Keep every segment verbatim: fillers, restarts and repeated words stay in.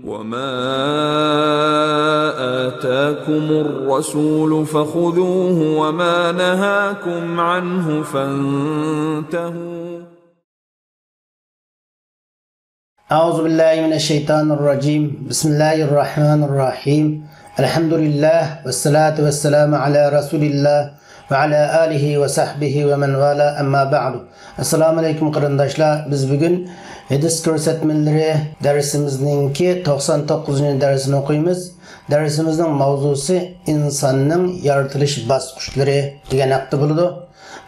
وما آتاكم الرسول فخذوه وما نهاكم عنه فانتهوا. أعوذ بالله من الشيطان الرجيم. بسم الله الرحمن الرحيم. الحمد لله والصلاة والسلام على رسول الله وعلى آله وصحبه ومن والاه، أما بعد. ئەسسالامۇ ئەلەيكۇم قېرىنداشلار. بىز بۈگۈن ھەدىس كۆرسەتمىلىرى دەرسىمىزنىڭكى توقسان توققۇزىنچى دەرسىنى ئوقۇيمىز. دەرسىمىزنىڭ ماۋزۇسى ئىنساننىڭ يارىتىلىش باسقۇچلىرى دېگەن ھەقتە بولىدۇ.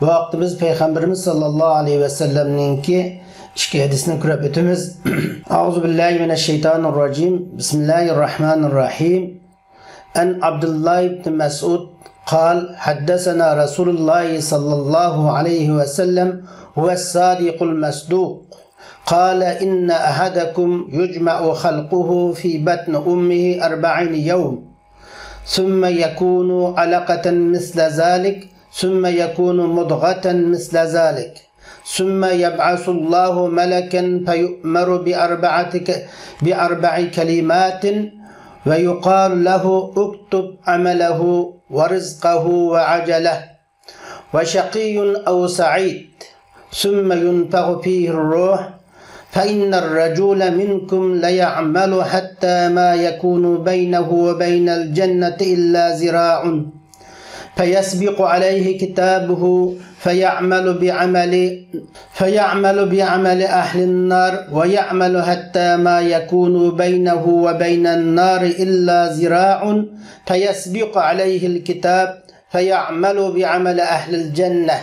بۇ ھەقتە بىز پەيغەمبىرىمىز ساللاللاھۇ ئەلەيھى ۋەسەللەمنىڭكى ئىككى ھەدىسىنى كۆرۈپ ئۆتىمىز. أعوذ بالله من الشيطان الرجيم. بسم الله الرحمن الرحيم. عن عبد الله بن مسعود قال: حدثنا رسول الله صلى الله عليه وسلم، هو الصادق المصدوق، قال: إن أحدكم يجمع خلقه في بطن أمه أربعين يوم، ثم يكون علقة مثل ذلك، ثم يكون مضغة مثل ذلك، ثم يبعث الله ملكا فيؤمر بأربعة ك-، بأربع كلمات، ويقال له: اكتب عمله ورزقه وعجله، وشقي أو سعيد، ثم ينفخ فيه الروح، فإن الرجل منكم ليعمل حتى ما يكون بينه وبين الجنة إلا ذراع، فيسبق عليه كتابه فيعمل بعمل، فيعمل بعمل أهل النار، ويعمل حتى ما يكون بينه وبين النار إلا ذراع، فيسبق عليه الكتاب فيعمل بعمل أهل الجنة.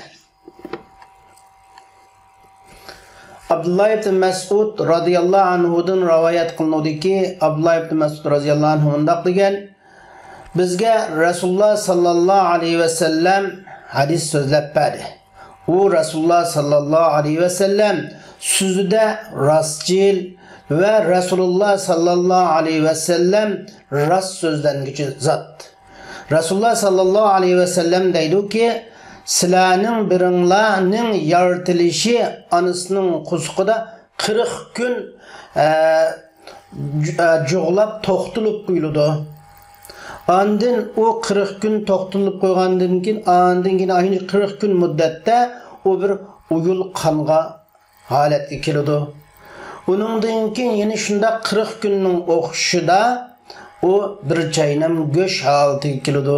ئابدۇللا ئىبن مەسئۇد رازىياللاھۇ ئەنھۇدىن رىۋايەت قىلىنىدۇكى، ئابدۇللا ئىبن مەسئۇد رازىياللاھۇ ئەنھۇ مۇنداق دېگەن: بىزگە رەسۇلۇللا ساللاللاھۇ ئەلەيھى ۋەسەللەم ھەدىس سۆزلەپ بەردى. ئۇ رەسۇلۇللا ساللاللاھۇ ئەلەيھى ۋەسەللەم سۆزىدە راستچىل ۋە رەسۇلۇللا ساللاللاھۇ ئەلەيھى ۋەسەللەم راست سۆزلەنگۈچى زات. رەسۇلۇللا ساللاللاھۇ ئەلەيھى ۋەسەللەم دەيدۇكى، سىلەرنىڭ بىرىڭلارنىڭ يارىتىلىشى ئانىسىنىڭ قورسىقىدا قىرىق كۈن، ئە، جۇ-، ئە، جۇغلاپ توختىلىپ قويۇلىدۇ. ئاندىن ئۇ قىرىق كۈن توختىلىپ قويغاندىن كېيىن، ئاندىن كېيىن ئاينى قىرىق كۈن مۇددەتتە ئۇ بىر ئۇيۇل قانغا ھالەتكە كېلىدۇ. ئۇنىڭدىن كېيىن يەنە شۇنداق قىرىق كۈننىڭ ئوخشىشىدا ئۇ بىر چاينام گۆش ھالىتىگە كېلىدۇ.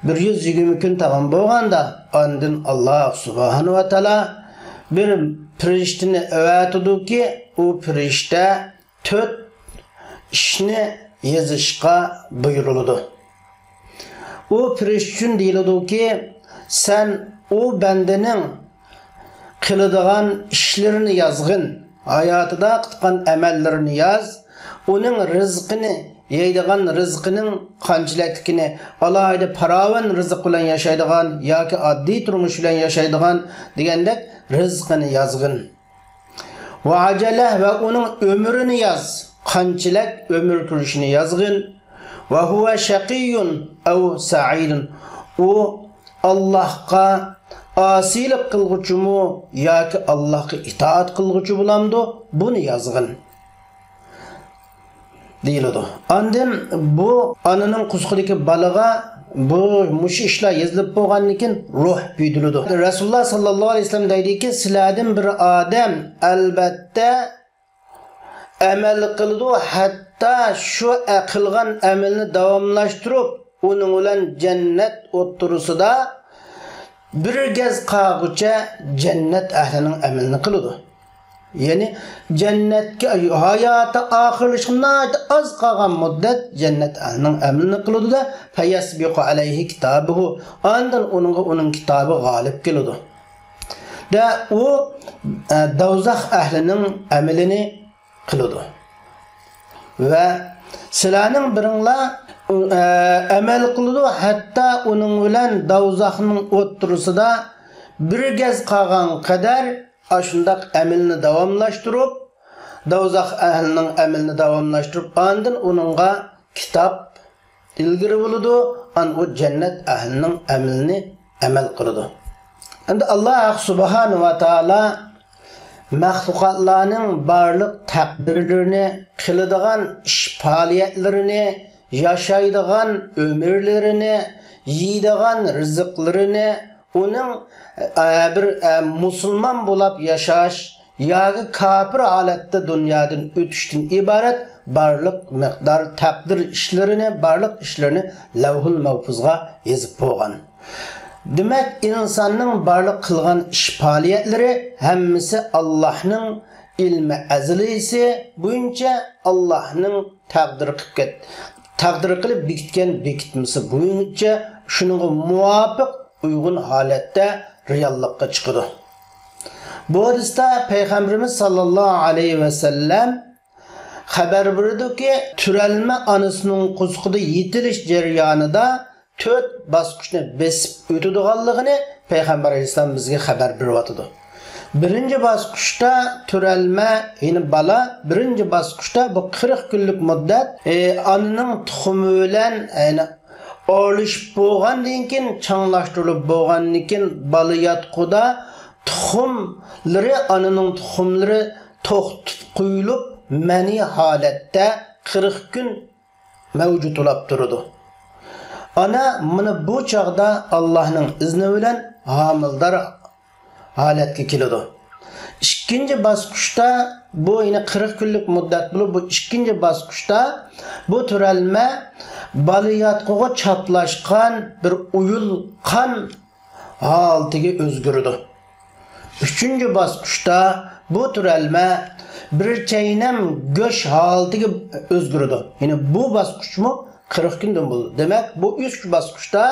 بىر يۈز يىگىرمە كۈن تامام بولغاندا، ئاندىن ئاللا سۇبھانەھۇ ۋە تائالا بىر پىرىشتىنى ئەۋەتىدۇكى، ئۇ پىرىشتە تۆت ئىشنى يېزىشقا بۇيرۇلىدۇ. ئۇ پىرىشتە ئۈچۈن دېيىلىدۇكى، سەن ئۇ بەندىنىڭ قىلىدىغان ئىشلىرىنى يازغىن، ھاياتىدا قىلغان ئەمەللىرىنى ياز، ئۇنىڭ رىزقىنى، يەيدىغان رىزقىنىڭ قانچىلىكلىكىنى، ئالاھىدە پاراۋان رىزىق بىلەن ياشايدىغان ياكى ئاددىي تۇرمۇش بىلەن ياشايدىغان دېگەندەك رىزقىنى يازغىن. ۋە ئەجەلەھ، ۋە ئۇنىڭ ئۆمرىنى ياز، قانچىلىك ئۆمۈر كۆرۈشىنى يازغىن. ۋە ھۇۋە شەقىييۇن ئەۋ سەئىدۇن، ئۇ ئاللاھقا ئاسىيلىق قىلغۇچىمۇ ياكى ئاللاھقا ئىتائەت قىلغۇچى بولامدۇ، بۇنى يازغىن. دېيىلىدۇ. ئاندىن بۇ ئانىنىڭ قورسىقىدىكى بالىغا بۇ مۇشۇ ئىشلار يېزىلىپ بولغاندىن كېيىن روھ بېرىلىدۇ. رەسۇلۇللا ساللاللاھۇ ئەلەيھى ۋەسەللەم دەيدىكى، سىلەردىن بىر ئادەم ئەلبەتتە ئەمەل قىلىدۇ، ھەتتا شۇ ئە-، قىلغان ئەمىلىنى داۋاملاشتۇرۇپ، ئۇنىڭ بىلەن جەننەت ئوتتۇرىسىدا بىر گەز قالغۇچە جەننەت ئەھلىنىڭ ئەمىلىنى قىلىدۇ. يەنى جەننەتكە ھاياتى ئاخىرلىشىشقا ناھايىتى ئاز قالغان مۇددەت جەننەت ئەھلىنىڭ ئەمىلىنى قىلىدۇ-دە، فەيەسبىقۇ ئەلەيھى كىتابۇھۇ. ئاندىن ئۇنىڭغا ئۇنىڭ كىتابى غالىب كېلىدۇ. دە ئۇ، ئە، دوزاخ ئەھلىنىڭ ئەمىلىنى قىلىدۇ. ۋە سىلەرنىڭ بىرىڭلار، ئە، ئەمەل قىلىدۇ، ھەتتا ئۇنىڭ بىلەن دوزاخنىڭ ئوتتۇرىسىدا بىر گەز قالغان قەدەر ئاشۇنداق ئەمىلنى داۋاملاشتۇرۇپ، دوزاخ ئەھلىنىڭ ئەمىلىنى داۋاملاشتۇرۇپ، ئاندىن ئۇنىڭغا كىتاب ئىلگىرى بولىدۇ، ئان ئۇ جەننەت ئەھلىنىڭ ئەمىلىنى ئەمەل قىلىدۇ. ئەمدى ئاللا سۇبھانەھۇ ۋە تائالا مەخلۇقاتلارنىڭ بارلىق تەقدىرلىرىنى، قىلىدىغان ئىش پائالىيەتلىرىنى، ياشايدىغان ئۆمۈرلىرىنى، يەيدىغان رىزىقلىرىنى، ئۇنىڭ، ئە، بىر، ئە، مۇسۇلمان بولاپ ياشاش ياكى كاپىر ھالەتتە دۇنيادىن ئۆتۈشتىن ئىبارەت بارلىق مىقدار تەقدىر ئىشلىرىنى، بارلىق ئىشلىرىنى لەۋھۇل مەھپۇزغا يېزىپ بولغان. دېمەك، ئىنساننىڭ بارلىق قىلغان ئىش پائالىيەتلىرى ھەممىسى ئاللاھنىڭ ئىلمى ئەزەلىيسى بويىچە، ئاللاھنىڭ تەقدىر قىلىپ كەت-، تەقدىر قىلىپ بېكىتكەن بېكىتمىسى بويىچە شۇنىڭغا مۇۋاپىق ئۇيغۇن ھالەتتە رېئاللىققا چىقىدۇ. بۇ ھەدىستە پەيغەمبىرىمىز ساللاللاھۇ ئەلەيھى ۋەسەللەم خەۋەر بېرىدۇكى، تۆرەلمە ئانىسىنىڭ قورسىقىدا يېتىلىش جەريانىدا تۆت باسقۇچنى بېسىپ ئۆتىدىغانلىقىنى پەيغەمبەر ئەلەيھىسسالام بىزگە خەۋەر بېرىۋاتىدۇ. بىرىنچى باسقۇچتا تۆرەلمە، يەنى بالا، بىرىنچى باسقۇچتا بۇ قىرىق كۈنلۈك مۇددەت، ئى، ئانىنىڭ تۇخۇمى بىلەن، يەنى ئارىلىشىپ بولغاندىن كېيىن، چاڭلاشتۇرۇلۇپ بولغاندىن كېيىن، بالىياتقۇدا تۇخۇملىرى، ئانىنىڭ تۇخۇملىرى توختىتىپ قويۇلۇپ، مەنىي ھالەتتە قىرىق كۈن مەۋجۇت بولاپ تۇرىدۇ. ئانا مانا بۇ چاغدا ئاللاھنىڭ ئىزنى بىلەن ھامىلىدار ھالەتكە كېلىدۇ. ئىككىنچى باسقۇچتا، بۇ يەنە قىرىق كۈنلۈك مۇددەت بولۇپ، بۇ ئىككىنچى باسقۇچتا بۇ تۆرەلمە بالىياتقۇغا چاپلاشقان بىر ئۇيۇل قان ھالىتىگە ئۆزگىرىدۇ. ئۈچىنچى باسقۇچتا بۇ تۆرەلمە بىر چەينەم گۆش ھالىتىگە ئۆزگىرىدۇ. يەنى بۇ باسقۇچمۇ قىرىق كۈندىن بولىدۇ. دېمەك، بۇ ئۈچ باسقۇچتا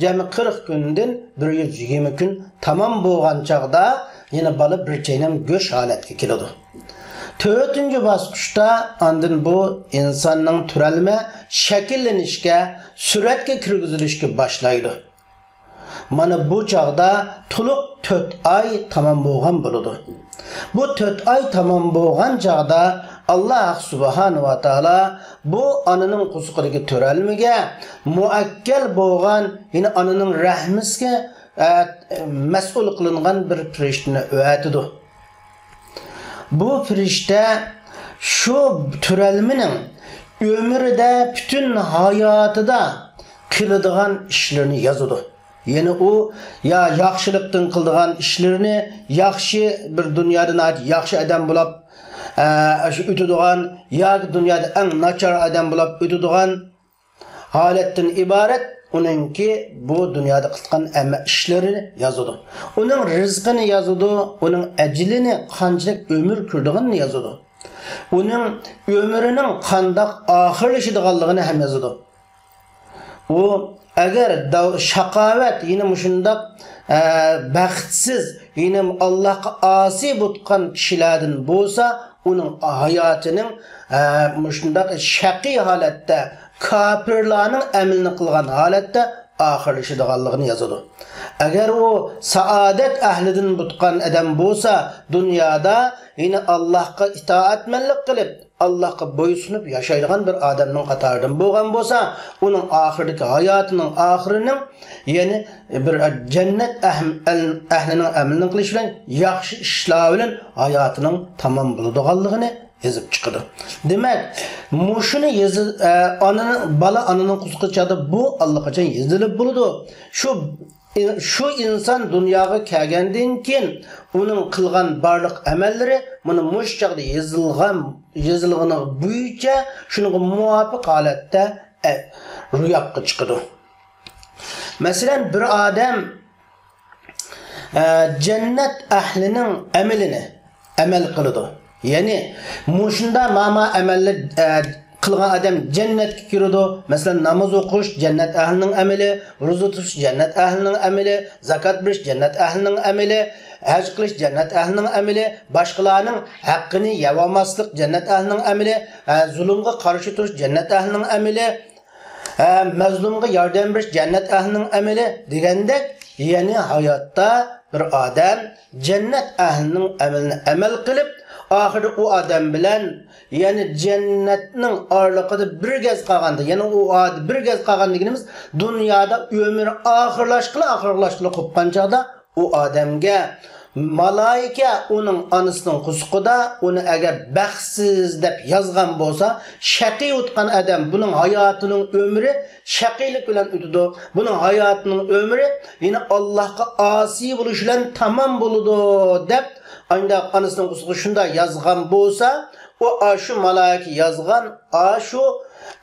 جەمئىي قىرىق كۈندىن بىر يۈز يىگىرمە كۈن تامام بولغان چاغدا يەنە بالا بىر چەينەم گۆش ھالەتكە كېلىدۇ. تۆتىنچى باسقۇچتا ئاندىن بۇ ئىنساننىڭ تۆرەلمە شەكىللىنىشكە، سۈرەتكە كىرگۈزۈلۈشكە باشلايدۇ. مانا بۇ چاغدا تولۇق تۆت ئاي تامام بولغان بولىدۇ. بۇ تۆت ئاي تامام بولغان چاغدا ئاللاھ سۇبھانەھۇ ۋە تائالا بۇ ئانىنىڭ قورسىقىدىكى تۆرەلمىگە مۇئەككەل بولغان، يەنى ئانىنىڭ رەھمىسىگە، ئە، مەسئۇل قىلىنغان بىر پىرىشتىنى ئەۋەتىدۇ. بۇ پىرىشتە شۇ تۆرەلمىنىڭ ئۆمرىدە، پۈتۈن ھاياتىدا قىلىدىغان ئىشلىرىنى يازىدۇ. يەنى ئۇ يا ياخشىلىقتىن قىلىدىغان ئىشلىرىنى، ياخشى بىر دۇنيادا ناھايىتى ياخشى ئادەم بولاپ، ئە، شۇ ئۆتىدىغان ياكى دۇنيادا ئەڭ ناچار ئادەم بولاپ ئۆتىدىغان ھالەتتىن ئىبارەت ئۇنىڭكى بۇ دۇنيادا قىلغان ئەمە ئىشلىرىنى يازىدۇ. ئۇنىڭ رىزقىنى يازىدۇ، ئۇنىڭ ئەجىلىنى قانچىلىك ئۆمۈر كۆرىدىغىنىنى يازىدۇ. ئۇنىڭ ئۆمرىنىڭ قانداق ئاخىرلىشىدىغانلىقىنى ھەم يازىدۇ. ئۇ ئەگەر داۋ-، شاقاۋەت، يەنە مۇشۇنداق، ئە، بەختسىز، يەنە ئاللاھقا ئاسىي بولغان كىشىلەردىن بولسا، ئۇنىڭ ھاياتىنىڭ، ئە، مۇشۇنداق شەقىي ھالەتتە، كاپىرلارنىڭ ئەمىلىنى قىلغان ھالەتتە ئاخىرلىشىدىغانلىقىنى يازىدۇ. ئەگەر ئۇ سائادەت ئەھلىدىن بولغان ئادەم بولسا، دۇنيادا يەنە ئاللاھقا ئىتائەتمەنلىك قىلىپ، ئاللاھقا بويسۇنۇپ ياشايدىغان بىر ئادەمنىڭ قاتارىدىن بولغان بولسا، ئۇنىڭ ئاخىرىدىكى ھاياتىنىڭ ئاخىرىنىڭ، يەنى بىر جەننەت ئەھم-، ئەل-، ئەھلىنىڭ ئەمىلىنى قىلىش بىلەن، ياخشى ئىشلار بىلەن ھاياتىنىڭ تامام بولىدىغانلىقىنى يېزىپ چىقىدۇ. دېمەك، مۇشۇنى يېزىل-، ئە، ئانىنىڭ، بالا ئانىنىڭ قورسىقىدا چاغدا بۇ ئاللىقاچان يېزىلىپ بولىدۇ. شۇ، شۇ ئىنسان دۇنياغا كەلگەندىن كېيىن ئۇنىڭ قىلغان بارلىق ئەمەللىرى مانا مۇشۇ چاغدا يېزىلغان، يېزىلغىنى بويىچە شۇنىڭغا مۇۋاپىق ھالەتتە، ئە، روياپقا چىقىدۇ. مەسىلەن، بىر ئادەم ئە، جەننەت ئەھلىنىڭ ئەمىلىنى ئەمەل قىلىدۇ. يەنى مۇشۇندا ماما ئەمەلنى، ئە، قىلغان ئادەم جەننەتكە كىرىدۇ. مەسىلەن، ناماز ئوقۇش جەننەت ئەھلىنىڭ ئەمىلى، روزا تۇتۇش جەننەت ئەھلىنىڭ ئەمىلى، زاكات بېرىش جەننەت ئەھلىنىڭ ئەمىلى، ھەج قىلىش جەننەت ئەھلىنىڭ ئەمىلى، باشقىلارنىڭ ھەققىنى يەۋالماسلىق جەننەت ئەھلىنىڭ ئەمىلى، ئە، زۇلۇمغا قارشى تۇرۇش جەننەت ئەھلىنىڭ ئەمىلى، ھە، مەزلۇمغا ياردەم بېرىش جەننەت ئەھلىنىڭ ئەمىلى دېگەندەك، يەنى ھاياتتا بىر ئادەم جەننەت ئەھلىنىڭ ئەمىلىنى ئەمەل قىلىپ، ئاخىرىدا ئۇ ئادەم بىلەن، يەنى جەننەتنىڭ ئارىلىقىدا بىر گەز قالغاندا، يەنى ئۇ ئاد-، بىر گەز قالغان دېگىنىمىز دۇنيادا ئۆمرى ئاخىرلاشقىلى، ئاخىرلاشقىلى قوپقان چاغدا ئۇ ئادەمگە مالايىكە ئۇنىڭ ئانىسىنىڭ قورسىقىدا ئۇنى ئەگەر بەختسىز دەپ يازغان بولسا، شەقىيۋاتقان ئادەم، بۇنىڭ ھاياتىنىڭ ئۆمرى شەقىيلىق بىلەن ئۆتىدۇ، بۇنىڭ ھاياتىنىڭ ئۆمرى يەنە ئاللاھقا ئاسىي بولۇش بىلەن تامام بولىدۇ، دەپ ئانداق ئانىسىنىڭ قورسىقىدا شۇنداق يازغان بولسا، ئۇ ئاشۇ مالايىكە يازغان ئاشۇ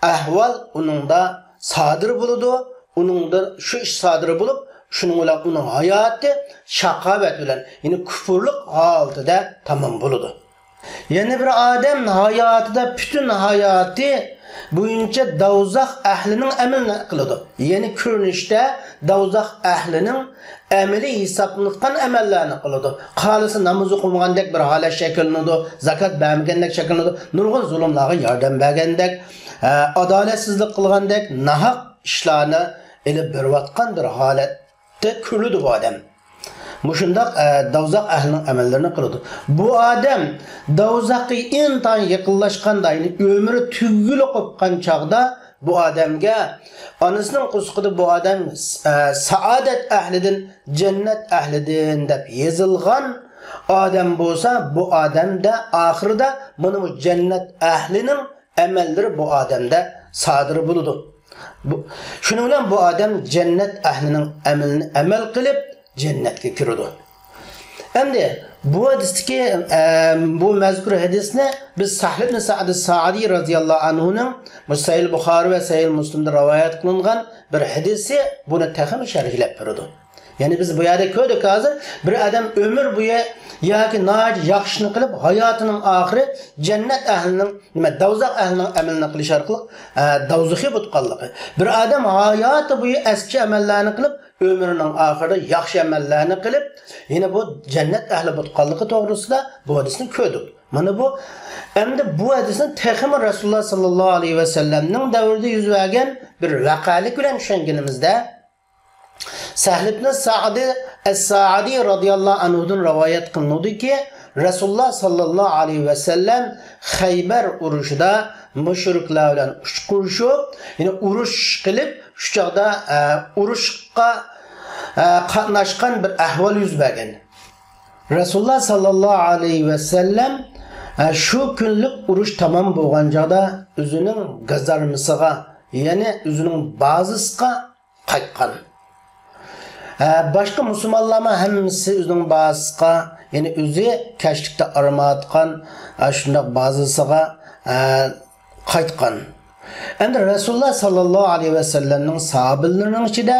ئەھۋال ئۇنىڭدا سادىر بولىدۇ. ئۇنىڭدا شۇ ئىش سادىر بولۇپ، شۇنىڭ بىلەن ئۇنىڭ ھاياتى شاقاۋەت بىلەن، يەنى كۇپۇرلۇق ھالىتىدە تامام بولىدۇ. يەنە بىر ئادەم ھاياتىدا پۈتۈن ھاياتى بويىچە دوزاخ ئەھلىنىڭ ئەمىلىنى قىلىدۇ. يەنى كۆرۈنۈشتە دوزاخ ئەھلىنىڭ ئەمىلى ھېسابلىنىۋاتقان ئەمەللەرنى قىلىدۇ. خالىسا ناماز ئوقۇمىغاندەك بىر ھالەت شەكىللىنىدۇ، زاكات بەرمىگەندەك شەكىللىنىدۇ، نۇرغۇن زۇلۇملارغا ياردەم بەرگەندەك، ئە، ئادالەتسىزلىك قىلغاندەك، ناھەق ئىشلارنى ئېلىپ بېرىۋاتقان بىر ھالەتتە كۆرۈلىدۇ بۇ ئادەم. مۇشۇنداق، ئە، دوزاخ ئەھلىنىڭ ئەمەللىرىنى قىلىدۇ. بۇ ئادەم دوزاخقا ئىنتايىن يېقىنلاشقاندا، يەنى ئۆمرى تۈگىلى قوپقان چاغدا بۇ ئادەمگە ئانىسىنىڭ قورسىقىدا بۇ ئادەم، ئە، سائادەت ئەھلىدىن، جەننەت ئەھلىدىن دەپ يېزىلغان ئادەم بولسا، بۇ ئادەمدە ئاخىرىدا مانا بۇ جەننەت ئەھلىنىڭ ئەمەللىرى بۇ ئادەمدە سادىر بولىدۇ. بۇ، شۇنىڭ بىلەن بۇ ئادەم جەننەت ئەھلىنىڭ ئەمىلىنى ئەمەل قىلىپ، جەننەتكە كىرىدۇ. ئەمدى بۇ ھەدىستىكى، ئە، بۇ مەزكۇر ھەدىسنى بىز سەھل ئىبن سەئد سائىدى رەزىياللاھۇ ئەنھۇنىڭ بۇ سەھىھ بۇخارى ۋە سەھىھ مۇسلىمدا رىۋايەت قىلىنغان بىر ھەدىسى بۇنى تېخىمۇ شەرھلەپ بېرىدۇ. يەنى بىز بۇ يەردە كۆردۇق ھازىر، بىر ئادەم ئۆمۈر بويى ياكى ناھايىتى ياخشى ئىشنى قىلىپ، ھاياتىنىڭ ئاخىرى جەننەت ئەھلىنىڭ، نېمە، دوزاخ ئەھلىنىڭ ئەمىلىنى قىلىش ئارقىلىق، ئە، دوزىخىي بولۇپ قالغانلىقى. بىر ئادەم ھاياتى بويى ئەسكى ئەمەللەرنى قىلىپ، ئۆمرىنىڭ ئاخىرىدا ياخشى ئەمەللەرنى قىلىپ، يەنە بۇ جەننەت ئەھلى بولۇپ قالغانلىقى توغرىسىدا بۇ ھەدىسنى كۆردۇق. مانا بۇ، ئەمدى بۇ ھەدىسنى تېخىمۇ رەسۇلۇللا ساللاللاھۇ ئەلەيھى ۋەسەللەمنىڭ دەۋرىدە يۈز بەرگەن بىر ۋەقەلىك بىلەن چۈشەنگىنىمىزدە، سەھل ئىبن سەئد ئەس-سائىدى رەزىياللاھۇ ئەنھۇدىن رىۋايەت قىلىنىدۇكى، رەسۇلۇللا ساللاللاھۇ ئەلەيھى ۋەسەللەم خەيبەر ئۇرۇشىدا مۇشرىكلار بىلەن ئۇچقۇرۇشۇپ، يەنى ئۇرۇش قىلىپ، شۇ چاغدا، ئە، ئۇرۇشقا، ئە، قاتناشقان بىر ئەھۋال يۈز بەرگەن. رەسۇلۇللا ساللاللاھۇ ئەلەيھى ۋەسەللەم، ئە، شۇ كۈنلۈك ئۇرۇش تامام بولغان چاغدا ئۆزىنىڭ گازارمىسىغا، يەنى ئۆزىنىڭ بازىسىغا قايتقان. ھە، باشقا مۇسۇلمانلارمۇ ھەممىسى ئۆزىنىڭ بازىسىغا، يەنى ئۆزى كەچلىكتە ئارام ئالىدىغان، ھە، شۇنداق بازىسىغا، ھە، قايتقان. ئەمدى رەسۇلۇللا ساللاللاھۇ ئەلەيھى ۋەسەللەمنىڭ ساھابىلىرىنىڭ ئىچىدە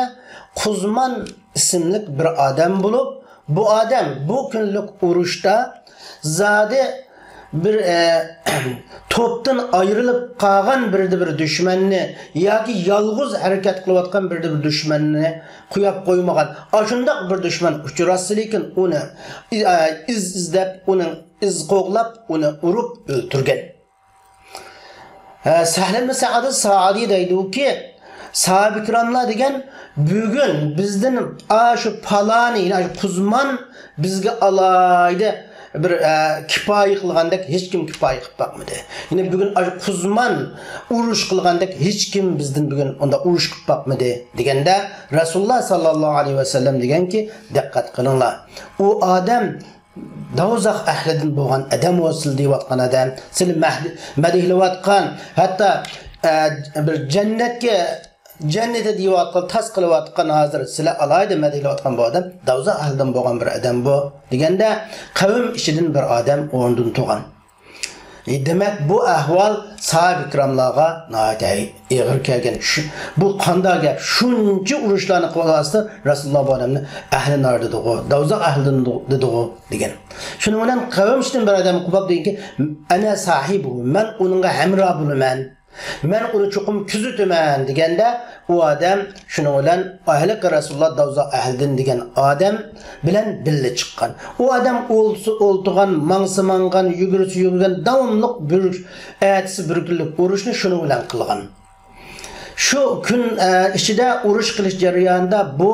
قۇزمان ئىسىملىك بىر ئادەم بولۇپ، بۇ ئادەم بۇ كۈنلۈك ئۇرۇشتا زادى بىر، ئە، توپتىن ئايرىلىپ قالغان بىردە بىر دۈشمەننى ياكى يالغۇز ھەرىكەت قىلىۋاتقان بىردە بىر دۈشمەننى قويۇپ قويمىغان. ئاشۇنداق بىر دۈشمەن ئۇچراتسا، لېكىن ئۇنى، ئە، ئىز ئىزدەپ، ئۇنىڭ ئىز قوغلاپ، ئۇنى ئۇرۇپ ئۆلتۈرگەن. ھە، سەھل ئىبن سەئد سائىدى دەيدۇكى، ساھابە كىراملار دېگەن، بۈگۈن بىزدىن ئاشۇ پالانى، يەنى ئاشۇ قۇزمان بىزگە ئالاھىدە بىر، ئە، كىپايە قىلغاندەك ھېچكىم كىپايە قىلىپ باقمىدى. يەنى بۈگۈن ئاشۇ قۇزمان ئۇرۇش قىلغاندەك ھېچكىم بىزدىن بۈگۈن ئۇنداق ئۇرۇش قىلىپ باقمىدى دېگەندە، رەسۇلۇللا ساللاللاھۇ ئەلەيھى ۋەسەللەم دېگەنكى، دىققەت قىلىڭلار، ئۇ ئادەم دوزاخ ئەھلىدىن بولغان ئادەم بولسىلا دەۋاتقان ئادەم. سىلەر مەھدى-، مەدھىيلەۋاتقان، ھەتتا، ئە، بىر جەننەتكە، جەننىتى دەۋاتقان، تاس قىلىۋاتقان، ھازىر سىلەر ئالاھىدە مەدھىيلەۋاتقان بۇ ئادەم دوزاخ ئەھلىدىن بولغان بىر ئادەم بۇ دېگەندە، قەۋم ئىچىدىن بىر ئادەم ئورنىدىن تۇرغان. ئى، دېمەك، بۇ ئەھۋال ساھابە كىراملارغا ناھايىتى ئېغىر كەلگەن. شۇ، بۇ قانداق گەپ؟ شۇنچە ئۇرۇشلارنى قىلىۋاتسا، رەسۇلۇللا بۇ ئادەمنى ئەھلى نار دېدىغۇ، دوزاخ ئەھلىدىن دېدىغۇ دېگەن. شۇنىڭ بىلەن قەۋم ئىچىدىن بىر ئادەم قوپۇپ دېگەنكى، «ئەنە ساھىبۇ، مەن ئۇنىڭغا ھەمراھ بولىمەن، مەن ئۇنى چوقۇم كۆزىتىمەن» دېگەندە، ئۇ ئادەم شۇنىڭ بىلەن ھېلىقى رەسۇلۇللا دوزاخ ئەھلىدىن دېگەن ئادەم بىلەن بىللە چىققان. ئۇ ئادەم ئولتۇرسا ئولتۇرغان، ماڭسا ماڭغان، يۈگۈرسە يۈگۈرگەن، داۋاملىق بىر، ئەتىسى بىر كۈنلۈك ئۇرۇشنى شۇنىڭ بىلەن قىلغان. شۇ كۈن، ئە، ئىچىدە ئۇرۇش قىلىش جەريانىدا بۇ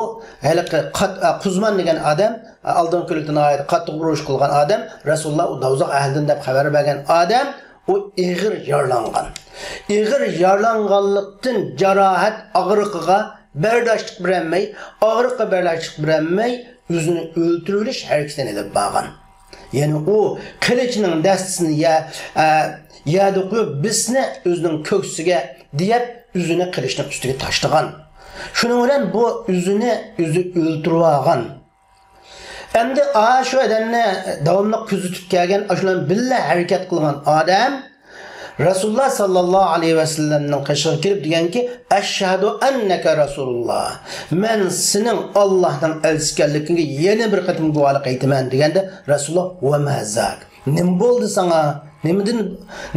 ھېلىقى قات-، ئە، قۇزمان دېگەن ئادەم، ئە، ئالدىنقى كۈنلۈكتە ناھايىتى قاتتىق ئۇرۇش قىلغان ئادەم، رەسۇلۇللا ئۇ دوزاخ ئەھلىدىن دەپ خەۋەر بەرگەن ئادەم، ئۇ ئېغىر يارىلانغان. ئېغىر يارىلانغانلىقتىن جاراھەت ئاغرىقىغا بەرداشلىق بېرەلمەي، ئاغرىققا بەرداشلىق بېرەلمەي، ئۆزىنى ئۆلتۈرۈۋېلىش ھەرىكىتىنى ئېلىپ بارغان. يەنى ئۇ قىلىچىنىڭ دەستىسىنى يە-، ئە، يەردە قويۇپ، بىسنى ئۆزىنىڭ كۆكسىگە دېيىپ، ئۆزىنى قىلىچنىڭ ئۈستىگە تاشلىغان. شۇنىڭ بىلەن بۇ ئۆزىنى ئۆزى ئۆلتۈرۈۋالغان. ئەمدى ئاشۇ ئادەمنى داۋاملىق كۆزىتىپ كەلگەن، ئاشۇ بىلەن بىللە ھەرىكەت قىلغان ئادەم رەسۇلۇللا ساللاللاھۇ ئەلەيھى ۋەسەللەمنىڭ قېشىغا كېلىپ دېگەنكى، «ئەشھەدۇ ئەننەكە رەسۇلۇللا، مەن سېنىڭ ئاللاھنىڭ ئەلچىسى ئىكەنلىكىڭگە يەنە بىر قېتىم گۇۋاھلىق ئېيتىمەن» دېگەندە، رەسۇلۇللا، «ۋە مە زاك، نېمە بولدى ساڭا؟ نېمىدىن،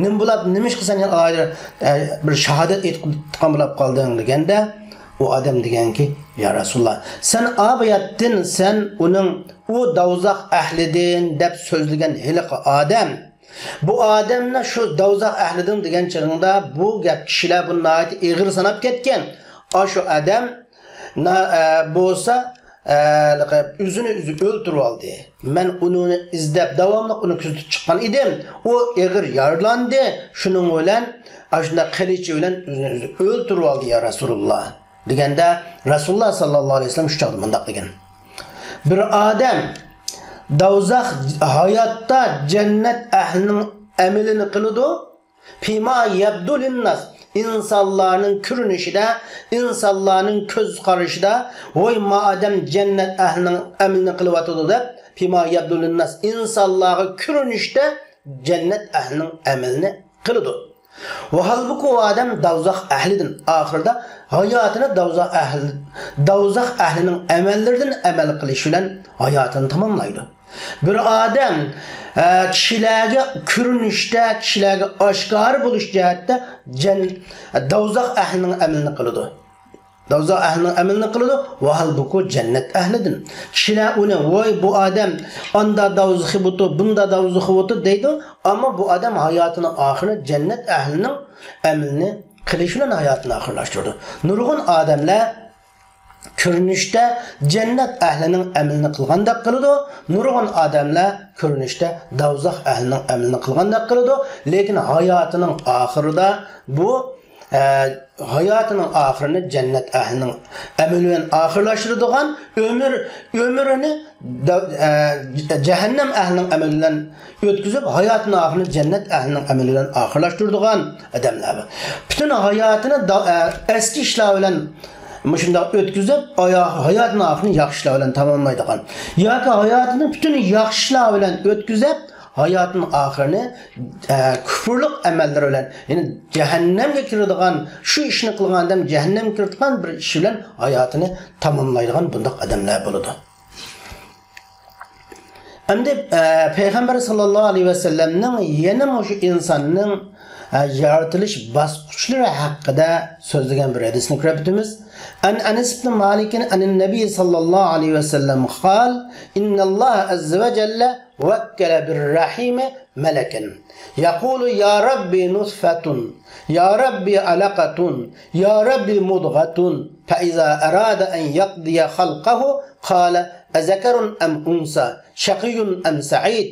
نېمە بولۇپ، نېمىشقا سەن ئالاھىدە، ئە، بىر شاھادەت ئېيتقان بولۇپ قالدىڭ؟» دېگەندە، ئۇ ئادەم دېگەنكى، «يا رەسۇلۇللا، سەن ئاۋاياتتىن سەن ئۇنىڭ، ئۇ دوزاخ ئەھلىدىن دەپ سۆزلىگەن ھېلىقى ئادەم، بۇ ئادەمنى شۇ دوزاخ ئەھلىدىن دېگەن چېغىڭدا، بۇ گەپ كىشىلەر بۇنى ناھايىتى ئېغىر ساناپ كەتكەن. ئاشۇ ئادەم نا-، ئە، بولسا، ئە، ئۆزىنى ئۆزى ئۆلتۈرۈۋالدى. مەن ئۇنى ئىزدەپ، داۋاملىق ئۇنى كۆزىتىپ چىققان ئىدىم. ئۇ ئېغىر يارىلاندى. شۇنىڭ بىلەن، ئاشۇنداق قىلىچى بىلەن ئۆزىنى ئۆزى ئۆلتۈرۈۋالدى، يا رەسۇلۇللا» دېگەندە، رەسۇلۇللا ساللاللاھۇ ئەلەيھى ۋەسەللەم شۇ چاغدا مۇنداق دېگەن: «بىر ئادەم دوزاخ، ھاياتتا جەننەت ئەھلىنىڭ ئەمىلىنى قىلىدۇ، فيما يبدو للناس، ئىنسانلارنىڭ كۆرۈنۈشىدە، ئىنسانلارنىڭ كۆز قارىشىدا، ۋاي، ما ئادەم جەننەت ئەھلىنىڭ ئەمىلىنى قىلىۋاتىدۇ» دەپ، فيما يبدو للناس، ئىنسانلارغا كۆرۈنۈشتە جەننەت ئەھلىنىڭ ئەمىلىنى قىلىدۇ. ۋاھالبۇكى، ئۇ ئادەم دوزاخ ئەھلىدىن، ئاخىرىدا ھاياتىنى دوزاخ ئەھلى، دوزاخ ئەھلىنىڭ ئەمەللىرىدىن ئەمەل قىلىش بىلەن ھاياتىنى تاماملايدۇ. بىر ئادەم، ئە، كىشىلەرگە كۆرۈنۈشتە، كىشىلەرگە ئاشكارا بولۇش جەھەتتە جەن-، دوزاخ ئەھلىنىڭ ئەمىلىنى قىلىدۇ. دوزاخ ئەھلىنىڭ ئەمىلىنى قىلىدۇ، ۋاھالبۇكى جەننەت ئەھلىدىن. كىشىلەر ئۇنى، ۋاي، بۇ ئادەم ئاندا دوزىخى بۇتۇ، بۇندا دوزىخى بۇتۇ دەيدۇ، ئەمما بۇ ئادەم ھاياتىنىڭ ئاخىرىنى جەننەت ئەھلىنىڭ ئەمىلىنى قىلىش بىلەن ھاياتىنى ئاخىرلاشتۇرىدۇ. نۇرغۇن ئادەملەر كۆرۈنۈشتە جەننەت ئەھلىنىڭ ئەمىلىنى قىلغاندەك قىلىدۇ، نۇرغۇن ئادەملەر كۆرۈنۈشتە دوزاخ ئەھلىنىڭ ئەمىلىنى قىلغاندەك قىلىدۇ، لېكىن ھاياتىنىڭ ئاخىرىدا بۇ، ئە، ھاياتىنىڭ ئاخىرىنى جەننەت ئەھلىنىڭ ئەمىلى بىلەن ئاخىرلاشتۇرىدىغان، ئۆمۈر، ئۆمرىنى دە-، ئە، جەھەننەم ئەھلىنىڭ ئەمىلى بىلەن ئۆتكۈزۈپ، ھاياتىنىڭ ئاخىرىنى جەننەت ئەھلىنىڭ ئەمىلى بىلەن ئاخىرلاشتۇرىدىغان ئادەملەر بار. پۈتۈن ھاياتىنى دا-، ئە، ئەسكى ئىشلار بىلەن مۇشۇنداق ئۆتكۈزۈپ، ئايا-، ھاياتىنىڭ ئاخىرىنى ياخشى ئىشلار بىلەن تاماملايدىغان ياكى ھاياتىنى پۈتۈن ياخشى ئىشلار بىلەن ئۆتكۈزۈپ، ھاياتىنىڭ ئاخىرىنى، ئە، كۇپۇرلۇق ئەمەللىرى بىلەن، يەنى جەھەننەمگە كىرىدىغان، شۇ ئىشنى قىلغان ئادەم جەھەننەمگە كىرىدىغان بىر ئىش بىلەن ھاياتىنى تاماملايدىغان بۇنداق ئادەملەر بولىدۇ. ئەمدى، ئە، پەيغەمبەر ساللاللاھۇ ئەلەيھى ۋەسەللەمنىڭ يەنە مۇشۇ ئىنساننىڭ، ئە، يارىتىلىش باسقۇچلىرى ھەققىدە سۆزلىگەن بىر ھەدىسنى كۆرۈپ ئۆتىمىز. عن أنس بن مالك عن النبي صلى الله عليه وسلم قال: إن الله عز وجل وكل بالرحم ملكا يقول: يا رب نطفة، يا رب علقة، يا رب مضغة، فإذا أراد أن يقضي خلقه قال: أذكر أم أنثى، شقي أم سعيد،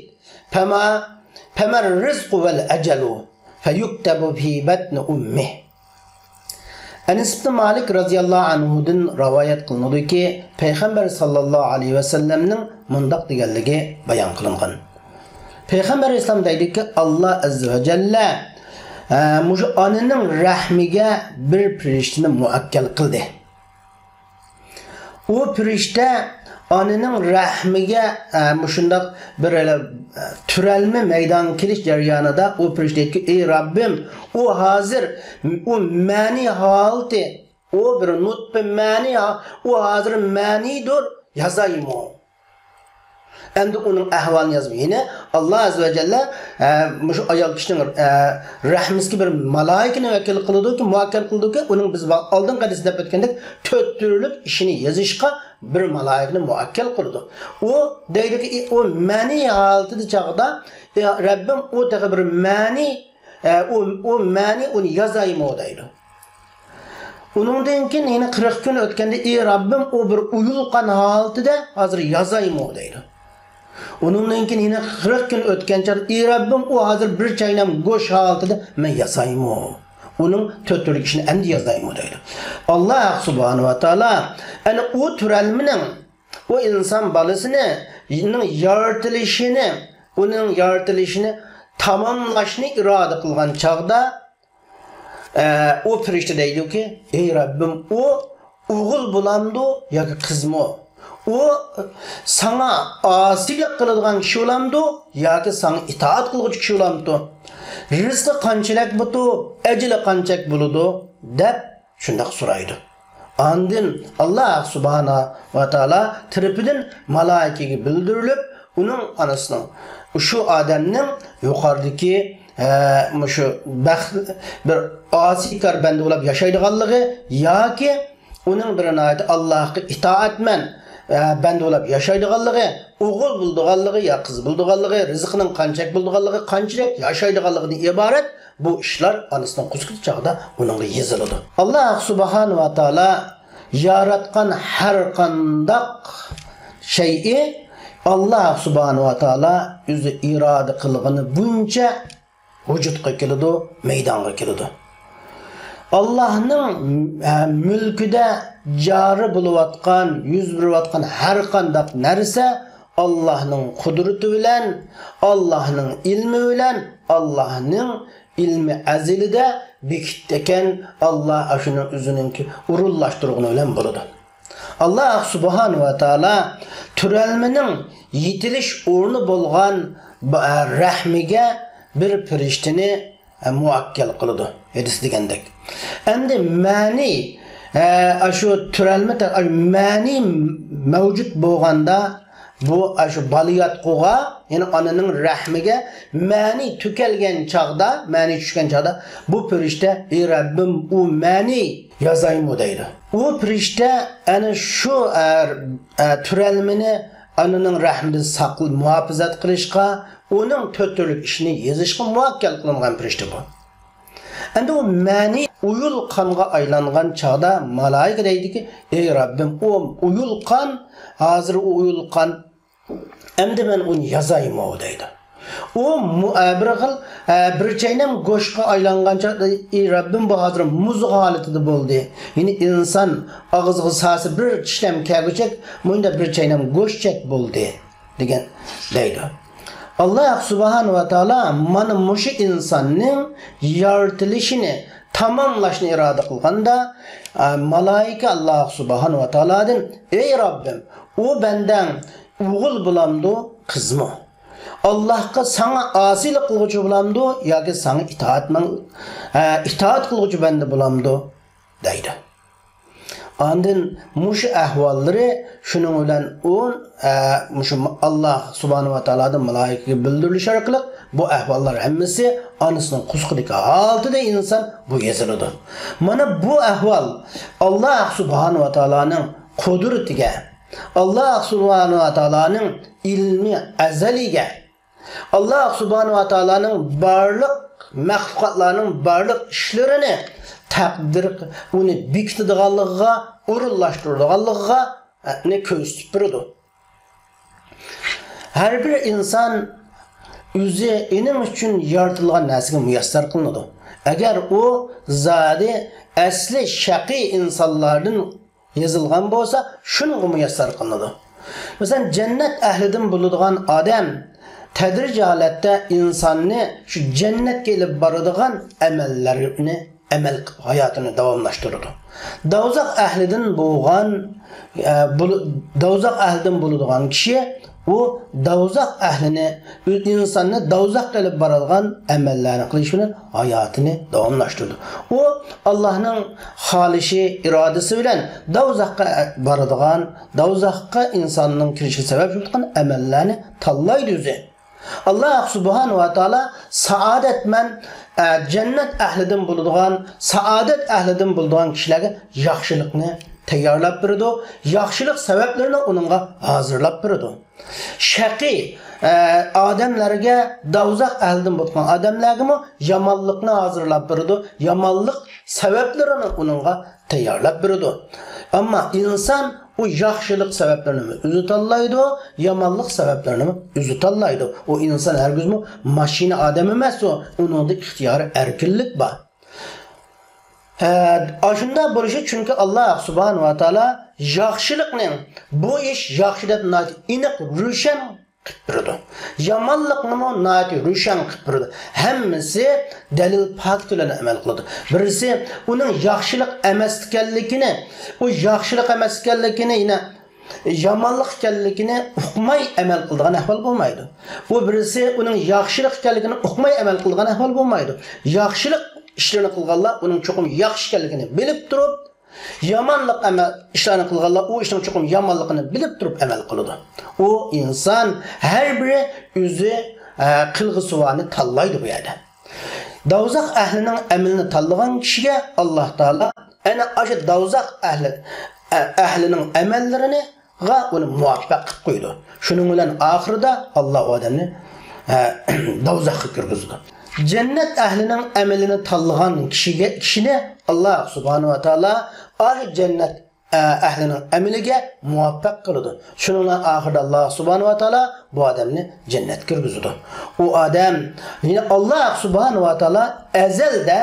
فما، فما الرزق والأجل، فيكتب في بطن أمه. ئەنەس ئىبنى مالىك رەزىياللاھۇ ئەنھۇدىن رىۋايەت قىلىنىدۇكى، پەيغەمبەر ساللاللاھۇ ئەلەيھى ۋەسەللەمنىڭ مۇنداق دېگەنلىكى بايان قىلىنغان. پەيغەمبەر ئەلەيھىسسالام دەيدۇكى، ئاللا ئەززە ۋە جەللە، ئە، مۇشۇ ئانىنىڭ رەھمىگە بىر پىرىشتىنى مۇئەككەل قىلدى. ئۇ پىرىشتە ئانىنىڭ رەھمىگە، ئە، مۇشۇنداق بىر، ئە، تۈرەلمە مەيدانغا كېلىش جەريانىدا ئۇ پىرىشتە دەيدىكى، ئى رەببىم، ئۇ ھازىر، ئۇ مەنىي ھالىتى، ئۇ بىر نۇتپە مەنىي ھا-، ئۇ ھازىر مەنىيدۇر، يازايمۇ؟ ئەمدى ئۇنىڭ ئەھۋالىنى يازماي. يەنى ئاللا ئەززە ۋە جەللە، ئە، مۇشۇ ئايال كىشىنىڭ، ئە، رەھمىسىگە بىر مالايىكىنى ۋەكىل قىلىدۇكى، مۇئەككەل قىلىدۇكى، ئۇنىڭ بىز ۋا-، ئالدىنقى ھەدىستە دەپ ئۆتكەندەك تۆت تۈرلۈك ئىشىنى يېزىشقا بىر مالايىكىنى مۇئەككەل قىلىدۇ. ئۇ دەيدۇكى، ئۇ مەنىي ھالىتىدە چاغدا، ئى رەببىم، ئۇ تېخى بىر مەنىي، ئە، ئۇ، ئۇ مەنىي ئۇنى يازايمۇ دەيدۇ. ئۇنىڭدىن كېيىن يەنە قىرىق كۈن ئۆتكەندە، ئى رەببىم، ئۇ بىر ئۇيۇلغان ھالىتىدە ھازىر يازايمۇ دەيدۇ. ئۇنىڭدىن كېيىن يەنە قىرىق كۈن ئۆتكەن چاغدا، ئى رەببىم، ئۇ ھازىر بىر چاينام گۆش ھالىتىدە، مەن ياسايمۇ؟ ئۇنىڭ تۆت تۈرلۈك ئىشىنى ئەمدى يازايمۇ دەيدۇ. ئاللاھ سۇبھانەھۇ ۋە تائالا ئەنە ئۇ تۆرەلمىنىڭ، ئۇ ئىنسان بالىسىنى، نىڭ يارىتىلىشىنى، ئۇنىڭ يارىتىلىشىنى تاماملاشنى ئىرادە قىلغان چاغدا، ئە، ئۇ پىرىشتە دەيدۇكى، ئەي رەببىم، ئۇ ئوغۇل بولامدۇ ياكى قىزمۇ؟ ئۇ ساڭا ئاسىيلىق قىلىدىغان كىشى بولامدۇ ياكى ساڭا ئىتائەت قىلغۇچى كىشى بولامدۇ؟ رىزقى قانچىلىك بۇتۇ، ئەجىلى قانچىلىك بولىدۇ؟ دەپ شۇنداق سورايدۇ. ئاندىن ئاللاھ سۇبھانەھۇ ۋە تائالا تەرىپىدىن مالائىكىگە بىلدۈرۈلۈپ، ئۇنىڭ ئانىسىنىڭ شۇ ئادەمنىڭ يۇقىرىدىكى، ئە، مۇشۇ بەخت، بىر ئاسىيكار بەندە بولۇپ ياشايدىغانلىقى ياكى ئۇنىڭ بىر ناھايىتى ئاللاھقا ئىتائەتمەن، ئە، بەندە بولۇپ ياشايدىغانلىقى، ئوغۇل بولىدىغانلىقى يا قىز بولىدىغانلىقى، رىزقىنىڭ قانچىلىك بولىدىغانلىقى، قانچىلىك ياشايدىغانلىقىدىن ئىبارەت بۇ ئىشلار ئانىسىنىڭ قۇسىقىدىكى چاغدا ئۇنىڭغا يېزىلىدۇ. ئاللاھ سۇبھانەھۇ ۋە تائالا ياراتقان ھەر قانداق شەيئى ئاللاھ سۇبھانەھۇ ۋە تائالا ئۆزى ئىرادە قىلغىنى بويىچە ۋۇجۇدقا كېلىدۇ، مەيدانغا كېلىدۇ. ئاللاھنىڭ، ئە، مۈلكىدە جارى بولۇۋاتقان، يۈز بېرىۋاتقان ھەر قانداق نەرسە ئاللاھنىڭ قۇدرىتى بىلەن، ئاللاھنىڭ ئىلمى بىلەن، ئاللاھنىڭ ئىلمى ئەزىلىدە بېكىتكەن، ئاللاھ ئاشۇنىڭ ئۆزىنىڭكى ئورۇنلاشتۇرغىنى بىلەن بولىدۇ. ئاللاھ سۇبھانەھۇ ۋە تائالا تۆرەلمىنىڭ يېتىلىش ئورنى بولغان با-، رەھمىگە بىر پىرىشتىنى، ئە، مۇۋەككەل قىلىدۇ. ھەدىس دېگەندەك. ئەمدى مەنى، ئە، ئاشۇ تۆرەلمە تە-، ئاشۇ مەنى مەۋجۇت بولغاندا، بۇ، ئاشۇ بالىياتقۇغا، يەنى ئانىنىڭ رەھمىگە مەنى تۆكەلگەن چاغدا، مەنى چۈشكەن چاغدا، بۇ پىرىشتە، ئەي رەببىم، ئۇ مەنى يازايمۇ دەيدۇ. ئۇ پىرىشتە ئەنە شۇ، ئە، ئە، تۆرەلمىنى ئانىنىڭ رەھمىدىن ساقل-، مۇھاپىزەت قىلىشقا، ئۇنىڭ تۆت تۈرلۈك ئىشىنى يېزىشقا مۇۋەككەل قىلىنغان پىرىشتە بۇ. ئەمدى ئۇ مەنى ئۇيۇل قانغا ئايلانغان چاغدا مالايىكە دەيدىكى، ئەي رەببىم، ئۇ ئۇيۇل قان، ھازىر ئۇ ئۇيۇل قان، ئەمدى مەن ئۇنى يازايمۇ دەيدۇ. ئۇ مۇ-، ئە، بىر خىل، ئە، بىر چەينەم گۆشكە ئايلانغان چاغدا، ئەي رەببىم، بۇ ھازىر مۇز ھالىتىدە بولدى. يەنى ئىنسان ئاغزىغا سالسا بىر چىشلەم كەلگۈچەك، مۇنداق بىر چەينەم گۆشچەك بولدى. دېگەن دەيدۇ. ئاللاھ سۇبھانەھۇ ۋە تائالا مانا مۇشۇ ئىنساننىڭ يارىتىلىشىنى تاماملاشنى ئىرادە قىلغاندا، ئە، مالايىكە ئاللاھ سۇبھانەھۇ ۋە تائالادىن، ئەي رەببىم، ئۇ بەندەڭ ئوغۇل بولامدۇ، قىزمۇ؟ ئاللاھقا ساڭا ئاسىيلىق قىلغۇچى بولامدۇ ياكى ساڭا ئىتائەتمەن، ئە، ئىتائەت قىلغۇچى بەندە بولامدۇ؟ دەيدۇ. ئاندىن مۇشۇ ئەھۋاللىرى شۇنىڭ بىلەن ئۇ، ئە، مۇشۇ ئاللاھ سۇبھانەھۇ ۋە تائالادىن مالايىكىگە بىلدۈرۈلۈش ئارقىلىق بۇ ئەھۋاللار ھەممىسى ئانىسىنىڭ قۇسىقىدىكى ھالىتىدە ئىنسان بۇ يېزىلىدۇ. مانا بۇ ئەھۋال ئاللاھ سۇبھانەھۇ ۋە تائالانىڭ قۇدرىتىگە، ئاللاھ سۇبھانەھۇ ۋە تائالانىڭ ئىلمى ئەزەلىگە، ئاللاھ سۇبھانەھۇ ۋە تائالانىڭ بارلىق مەخلۇقاتلارنىڭ بارلىق ئىشلىرىنى تەقدىر، ئۇنى بېكىتىدىغانلىقىغا، ئورۇنلاشتۇرىدىغانلىقىغا، ئە، نى كۆرسىتىپ بېرىدۇ. ھەر بىر ئىنسان ئۆزى ئېنىڭ ئۈچۈن يارىتىلغان نەرسىگە مۇيەسسەر قىلىنىدۇ. ئەگەر ئۇ زادى ئەسلى شەقىي ئىنسانلاردىن يېزىلغان بولسا، شۇنىڭغا مۇيەسسەر قىلىنىدۇ. مەسىلەن، جەننەت ئەھلىدىن بولىدىغان ئادەم تەدرىجىي ھالەتتە ئىنساننى شۇ جەننەتكە ئېلىپ بارىدىغان ئەمەللەرنى ئەمەل قىلىپ ھاياتىنى داۋاملاشتۇرىدۇ. دوزاخ ئەھلىدىن بولغان، ئە، بولۇ-، دوزاخ ئەھلىدىن بولىدىغان كىشى ئۇ دوزاخ ئەھلىنى، ئىنساننى دوزاخقا ئېلىپ بارىدىغان ئەمەللەرنى قىلىش بىلەن ھاياتىنى داۋاملاشتۇرىدۇ. ئۇ ئاللاھنىڭ خالىشى، ئىرادىسى بىلەن دوزاخقا بارىدىغان، دوزاخقا ئىنساننىڭ كىرىشىگە سەۋەب بولىدىغان ئەمەللەرنى تاللايدۇ ئۆزى. ئاللاھ سۇبھانەھۇ ۋە تائالا سائادەتمەن، ئە، جەننەت ئەھلىدىن بولىدىغان، سائادەت ئەھلىدىن بولىدىغان كىشىلەرگە ياخشىلىقنى تەييارلاپ بېرىدۇ، ياخشىلىق سەۋەبلىرىنى ئۇنىڭغا ھازىرلاپ بېرىدۇ. شەقىي، ئە، ئادەملەرگە، دوزاخ ئەھلىدىن بولغان ئادەملەرگىمۇ يامانلىقنى ھازىرلاپ بېرىدۇ، يامانلىق سەۋەبلىرىنى ئۇنىڭغا تەييارلاپ بېرىدۇ. ئەمما ئىنسان ئۇ ياخشىلىق سەۋەبلىرىنىمۇ ئۆزى تاللايدۇ، يامانلىق سەۋەبلىرىنىمۇ ئۆزى تاللايدۇ. ئۇ ئىنسان ھەرگىزمۇ ماشىنا ئادەم ئەمەس ئۇ، ئۇنىڭدا ئىختىيارىي ئەركىنلىك بار. ئە، ئاشۇنداق بولۇشى، چۈنكى ئاللا سۇبھانەھۇ ۋە تائالا ياخشىلىقنى، بۇ ئىش ياخشى دەپ ناھايىتى ئېنىق، روشەن قىلىپ بېرىدۇ. يامانلىقنىمۇ ناھايىتى روشەن قىلىپ بېرىدۇ. ھەممىسى دەلىل پاكىت بىلەن ئەمەل قىلىدۇ. بىرسى ئۇنىڭ ياخشىلىق ئەمەس ئىكەنلىكىنى، ئۇ ياخشىلىق ئەمەس ئىكەنلىكىنى يەنە يامانلىق ئىكەنلىكىنى ئۇقماي ئەمەل قىلىدىغان ئەھۋال بولمايدۇ. ئۇ بىرسى ئۇنىڭ ياخشىلىق ئىكەنلىكىنى ئۇقماي ئەمەل قىلىدىغان ئەھۋال بولمايدۇ. ياخشىلىق ئىشلىرىنى قىلغانلار ئۇنىڭ چوقۇم ياخشى ئىكەنلىكىنى بىلىپ تۇرۇپ، يامانلىق ئەمە-، ئىشلارنى قىلغانلار ئۇ ئىشنىڭ چوقۇم يامانلىقىنى بىلىپ تۇرۇپ ئەمەل قىلىدۇ. ئۇ ئىنسان ھەر بىرى ئۆزى، ئە، قىلغۇسىۋانى تاللايدۇ بۇ يەردە. دوزاخ ئەھلىنىڭ ئەمىلىنى تاللىغان كىشىگە ئاللا تائالا ئەنە ئاشۇ دوزاخ ئەھلى، ئە-، ئەھلىنىڭ ئەمەللىرىنىغا ئۇنى مۇۋەپپەق قىلىپ قويىدۇ. شۇنىڭ بىلەن ئاخىرىدا ئاللا ئۇ ئادەمنى، ئە، دوزاخقا كىرگۈزىدۇ. جەننەت ئەھلىنىڭ ئەمىلىنى تاللىغان كىشىگە، كىشىنى ئاللا سۇبھانەھۇ ۋە تائالا ئاشۇ جەننەت ئە، ئەھلىنىڭ ئەمىلىگە مۇۋەپپەق قىلىدۇ. شۇنىڭ بىلەن ئاخىرىدا ئاللا سۇبھانەھۇ ۋە تائالا بۇ ئادەمنى جەننەتكە كىرگۈزىدۇ. ئۇ ئادەم، يەنى ئاللا سۇبھانەھۇ ۋە تائالا ئەزەلدە،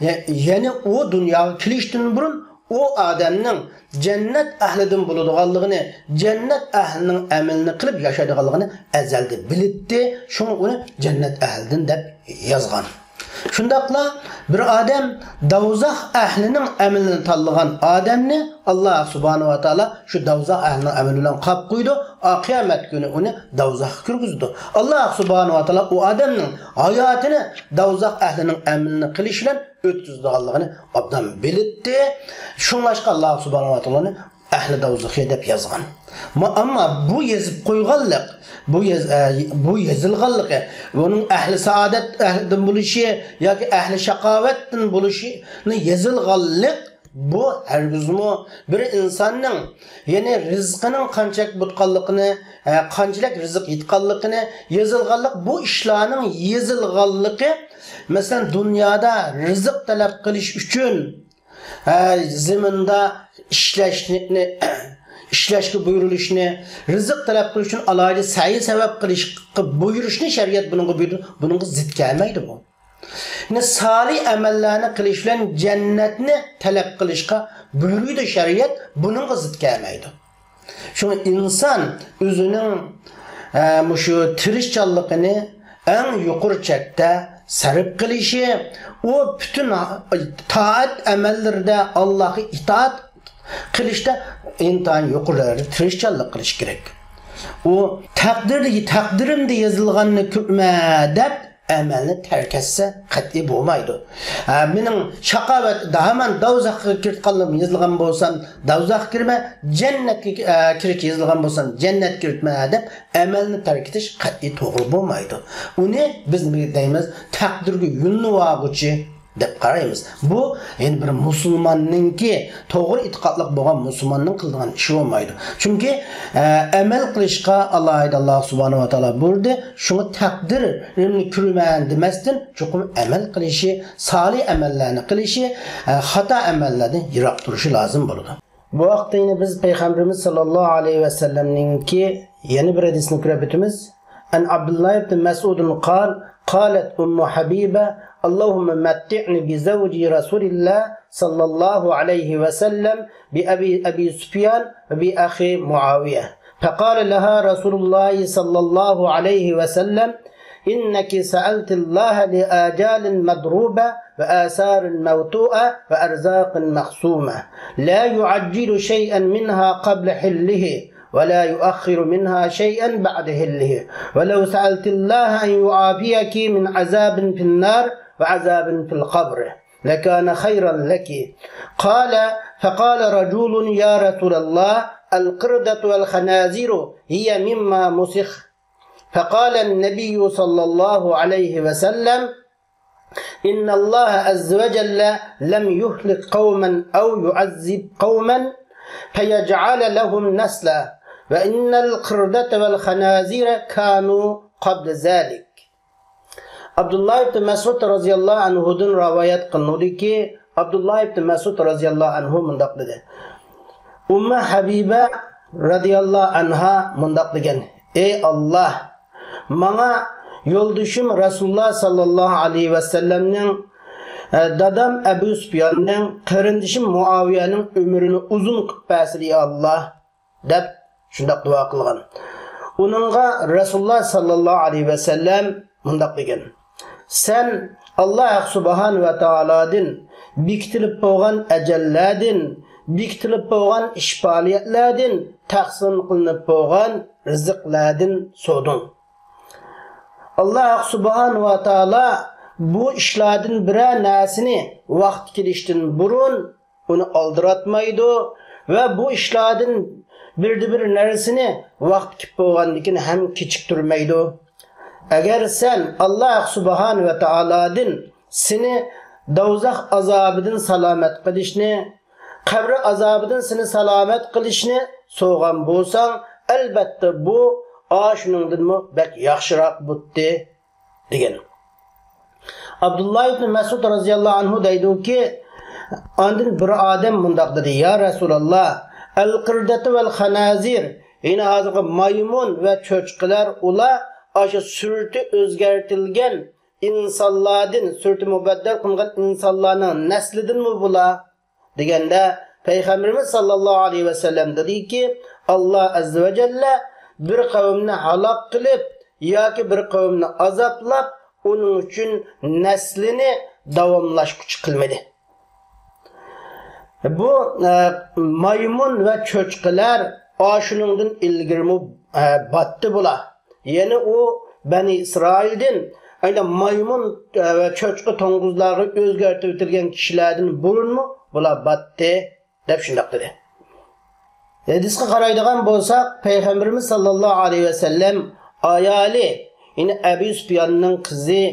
يە-، يەنى ئۇ دۇنياغا كېلىشتىن بۇرۇن ئۇ ئادەمنىڭ جەننەت ئەھلىدىن بولىدىغانلىقىنى، جەننەت ئەھلىنىڭ ئەمىلىنى قىلىپ ياشايدىغانلىقىنى ئەزەلدە بىلىتتى. شۇڭا ئۇنى جەننەت ئەھلىدىن دەپ يازغان. شۇنداقلا بىر ئادەم دوزاخ ئەھلىنىڭ ئەمىلىنى تاللىغان ئادەمنى ئاللا سۇبھانەھۇ ۋە تائالا شۇ دوزاخ ئەھلىنىڭ ئەمىلى بىلەن قاپ قويىدۇ. ئا، قىيامەت كۈنى ئۇنى دوزاخقا كىرگۈزىدۇ. ئاللا سۇبھانەھۇ ۋە تائالا ئۇ ئادەمنىڭ ھاياتىنى دوزاخ ئەھلىنىڭ ئەمىلىنى قىلىش بىلەن ئۆتكۈزىدىغانلىقىنى ئوبدان بىلىتتى. شۇڭلاشقا ئاللا سۇبھانەھۇ ۋە تائالا ئۇنى ئەھلى دوزىخى دەپ يازغان. ما-، ئەمما بۇ يېزىپ قويغانلىق، بۇ يېز-، ئە، بۇ يېزىلغانلىقى، بۇنىڭ ئەھلى سائادەت ئەھلىدىن بولۇشى ياكى ئەھلى شاقاۋەتتىن بولۇشىنى يېزىلغانلىق، بۇ ھەرگىزمۇ بىر ئىنساننىڭ، يەنى رىزقىنىڭ قانچىلىك بولغانلىقىنى، ئە، قانچىلىك رىزىق يېتىدىغانلىقىنى يېزىلغانلىق، بۇ ئىشلارنىڭ يېزىلغانلىقى، مەسىلەن، دۇنيادا رىزىق تەلەپ قىلىش ئۈچۈن ھە، زېمىندا ئىشلەشنى، ئىشلەشكە بۇيرۇلۇشنى، رىزىق تەلەپ قىلىش ئۈچۈن ئالاھىدە سەي-سەۋەب قىلىشقا بۇيرۇشنى شەرىئەت بۇنىڭغا بۇيرۇدى، بۇنىڭغا زىت كەلمەيدۇ بۇ. يەنى سالىھ ئەمەللەرنى قىلىش بىلەن جەننەتنى تەلەپ قىلىشقا بۇيرۇيدۇ شەرىئەت، بۇنىڭغا زىت كەلمەيدۇ. شۇڭا ئىنسان ئۆزىنىڭ، ئە، مۇشۇ تىرىشچانلىقىنى ئەڭ يۇقىرى چەكتە سەرپ قىلىشى، ئۇ پۈتۈن تائەت ئەمەللىرىدە، ئاللاھقا ئىتائەت قىلىشتا ئىنتايىن يۇقىرى دەرىجىدە تىرىشچانلىق قىلىشى كېرەك. ئۇ تەقدىردە، تەقدىرىمدە يېزىلغاننى كۆرمە دەپ ئەمەلنى تەرك ئەتسە قەتئىي بولمايدۇ. ھە، مېنىڭ شاقاۋەت، ھامان دوزاخقا كىرىدىغانلىقىم يېزىلغان بولسام، دوزاخقا كىرمە، جەننەتكە، ئە، كىرىش يېزىلغان بولسام، جەننەتكە كىرمە دەپ ئەمەلنى تەرك ئېتىش قەتئىي توغرا بولمايدۇ. ئۇنى بىز نېمە دەيمىز؟ تەقدىرگە يۈزلىنىۋالغۇچى دەپ قارايمىز. بۇ يەنى بىر مۇسۇلماننىڭكى، توغرا ئېتىقادلىق بولغان مۇسۇلماننىڭ قىلىدىغان ئىشى بولمايدۇ. چۈنكى، ئە، ئەمەل قىلىشقا ئالاھىدە ئاللا سۇبھانەھۇ ۋە تائالا بۇيرۇدى. شۇڭا تەقدىرىمنى كۆرىمەن دېمەستىن، چوقۇم ئەمەل قىلىشى، سالىھ ئەمەللەرنى قىلىشى، ئە، خاتا ئەمەللەردىن يىراق تۇرۇشى لازىم بولىدۇ. بۇ ھەقتە يەنە بىز پەيغەمبىرىمىز ساللاللاھۇ ئەلەيھى ۋەسەللەمنىڭكى يەنە بىر ھەدىسىنى كۆرۈپ ئۆتىمىز. عن عبد الله بن مسعود قال: قالت أم حبيبة: اللهم متعني بزوج رسول الله صلى الله عليه وسلم بأبي، أبي سفيان وبأخي معاوية. فقال لها رسول الله صلى الله عليه وسلم: إنك سألت الله لآجال مضروبة وآثار موطوءة وأرزاق مقسومة، لا يعجل شيئا منها قبل حله، ولا يؤخر منها شيئا بعد حله، ولو سألت الله أن يعافيك من عذاب في النار وعذاب في القبر لكان خيرا لك. قال، فقال رجل: يا رسول الله، القردة والخنازير هي مما مسخ. فقال النبي صلى الله عليه وسلم: إن الله عز وجل لم يهلك قوما أو يعذب قوما فيجعل لهم نسلا، وإن القردة والخنازير كانوا قبل ذلك. ئابدۇللا ئىبن مەسئۇد رازىياللاھۇ ئەنھۇدىن رىۋايەت قىلىنىدۇكى، ئابدۇللا ئىبن مەسئۇد رازىياللاھۇ ئەنھۇ مۇنداق دېدى: ئۇممۇ ھەبىبە رازىياللاھۇ ئەنھا مۇنداق دېگەن: ئەي ئاللاھ، ماڭا يولدىشىم رەسۇلۇللاھ ساللاللاھۇ ئەلەيھى ۋەسەللەمنىڭ دادام ئەبۇ سۇپياننىڭ، قېرىندىشىم مۇئاۋىيەنىڭ ئۆمرىنى ئۇزۇن قىلىپ بەرسىلە، يا ئاللا، دەپ شۇنداق دۇئا قىلغان. ئۇنىڭغا رەسۇلۇللا ساللاللاھۇ ئەلەيھى ۋەسەللەم مۇنداق دېگەن: سەن ئاللا سۇبھانە ۋە تائالادىن بېكىتىلىپ بولغان ئەجەللەردىن، بېكىتىلىپ بولغان ئىش پائالىيەتلەردىن، تەقسىم قىلىنىپ بولغان رىزىقلاردىن سورىدىڭ. ئاللا سۇبھانە ۋە تائالا بۇ ئىشلاردىن بىرەر نەرسىنى ۋاقتى كېلىشتىن بۇرۇن ئۇنى ئالدىراتمايدۇ ۋە بۇ ئىشلاردىن بىردە بىر نەرسىنى ۋاقتى كېلىپ بولغاندىن كېيىن ھەم كېچىكتۈرمەيدۇ. ئەگەر سەن ئاللا سۇبھانە ۋە تائالادىن سېنى دوزاخ ئازابىدىن سالامەت قىلىشنى، قەبرە ئازابىدىن سېنى سالامەت قىلىشنى سورىغان بولساڭ، ئەلبەتتە بۇ ئاشۇنىڭدىنمۇ بەك ياخشىراق بوپتى، دېگەن. ئابدۇللا ئىبنى مەسئۇد رازىياللاھۇ ئەنھۇ دەيدۇكى، ئاندىن بىر ئادەم مۇنداق دېدى: يا رەسۇلاللا، ئەل قىردەتۇ ۋەل خەنازىر، يەنى ھازىرقى مايمۇن ۋە چوچقىلار، ئۇلار ئاشۇ سۈرىتى ئۆزگەرتىلگەن ئىنسانلاردىن، سۈرىتى مۇبەددەل قىلىنغان ئىنسانلارنىڭ نەسلىدىنمۇ بۇلار؟ دېگەندە، پەيغەمبىرىمىز ساللاللاھۇ ئەلەيھى ۋەسەللەم دېدىكى، ئاللا ئەززە ۋە جەللە بىر قەۋمنى ھالاك قىلىپ ياكى بىر قەۋمنى ئازابلاپ، ئۇنىڭ ئۈچۈن نەسلىنى داۋاملاشقۇچى قىلمىدى. بۇ، ئە، مايمۇن ۋە چوچقىلار ئاشۇنىڭدىن ئىلگىرىمۇ، ئە، باتتى بۇلار. يەنى ئۇ بەنى ئىسرائىلدىن، ئەينى مايمۇن، ئە، ۋە چوچقا توڭگۇزلارغا ئۆزگەرتىۋېتىلگەن كىشىلەردىن بۇرۇنمۇ بۇلار باتتى، دەپ شۇنداق دېدى. ھەدىسكە قارايدىغان بولساق، پەيغەمبىرىمىز ساللاللاھۇ ئەلەيھى ۋەسەللەم ئايالى، يەنى ئەبى سۇپياننىڭ قىزى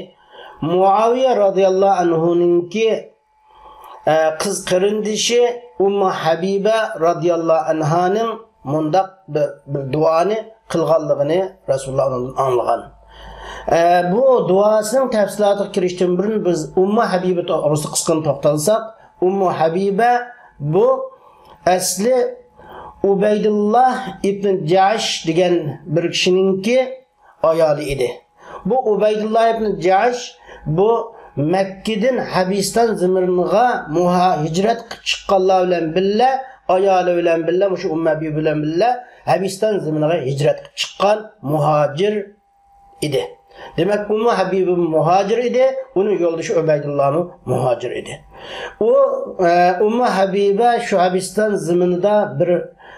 مۇئاۋىيە رازىياللاھۇ ئەنھۇنىڭكى، ئە، قىز قېرىندىشى ئۇممۇ ھەبىبە رازىياللاھۇ ئەنھانىڭ مۇنداق بىر، بىر دۇئانى قىلغانلىقىنى رەسۇلۇللا ئۇنىڭدىن ئاڭلىغان. ئە، بۇ دۇئاسىنىڭ تەپسىلاتىغا كىرىشتىن بۇرۇن بىز ئۇممۇ ھەبىبە توغرىسىدا قىسقىغىنە توختالساق، ئۇممۇ ھەبىبە بۇ ئەسلى ئۇبەيدۇللا ئىبن جەھش دېگەن بىر كىشىنىڭكى ئايالى ئىدى. بۇ ئۇبەيدۇللا ئىبن جەھش بۇ مەككىدىن ھەبىستان زېمىنىغا مۇھا-، ھىجرەت قىلىپ چىققانلار بىلەن بىللە، ئايالى بىلەن بىللە، مۇشۇ ئۇممۇ ھەبىبە بىلەن بىللە ھەبىستان زېمىنىغا ھىجرەت قىلىپ چىققان مۇھاجىر ئىدى. دېمەك، ئۇممۇ ھەبىبە مۇھاجىر ئىدى، ئۇنىڭ يولدىشى ئۇبەيدۇللامۇ مۇھاجىر ئىدى. ئۇ، ئە، ئۇممۇ ھەبىبە شۇ ھەبىستان زېمىنىدا بىر،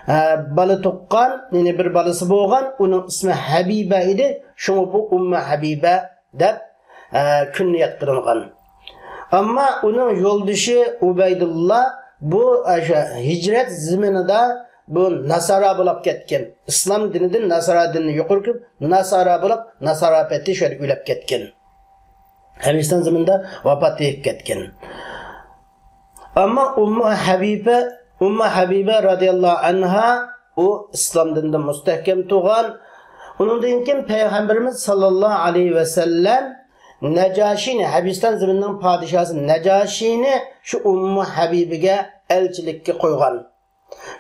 ئە، بالا تۇغقان، يەنى بىر بالىسى بولغان، ئۇنىڭ ئىسمى ھەبىبە ئىدى، شۇڭا بۇ ئۇممۇ ھەبىبە دەپ، ئە، كۈنيەت قىلىنغان. ئەمما ئۇنىڭ يولدىشى ئۇبەيدۇللا بۇ، ئە، شۇ ھىجرەت زېمىنىدا بۇ ناسارا بولاپ كەتكەن. ئىسلام دىنىدىن ناسارا دىنىنى يۇقىرى كۆرۈپ، ناسارا بولاپ، ناسارا پەتى شۇ يەردە ئۆلۈپ كەتكەن. ھەبىستان زېمىنىدا ۋاپات تېپىپ كەتكەن. ئەمما ئۇممۇ ھەبىبە، ئۇممۇ ھەبىبە رازىياللاھۇ ئەنھا، ئۇ ئىسلام دىنىدا مۇستەھكەم تۇرغان. ئۇنىڭدىن كېيىن پەيغەمبىرىمىز ساللاللاھۇ ئەلەيھى ۋەسەللەم نەجاشىنى، ھەبىستان زېمىنىنىڭ پادىشاھى نەجاشىنى شۇ ئۇممۇ ھەبىبىگە ئەلچىلىككە قويغان.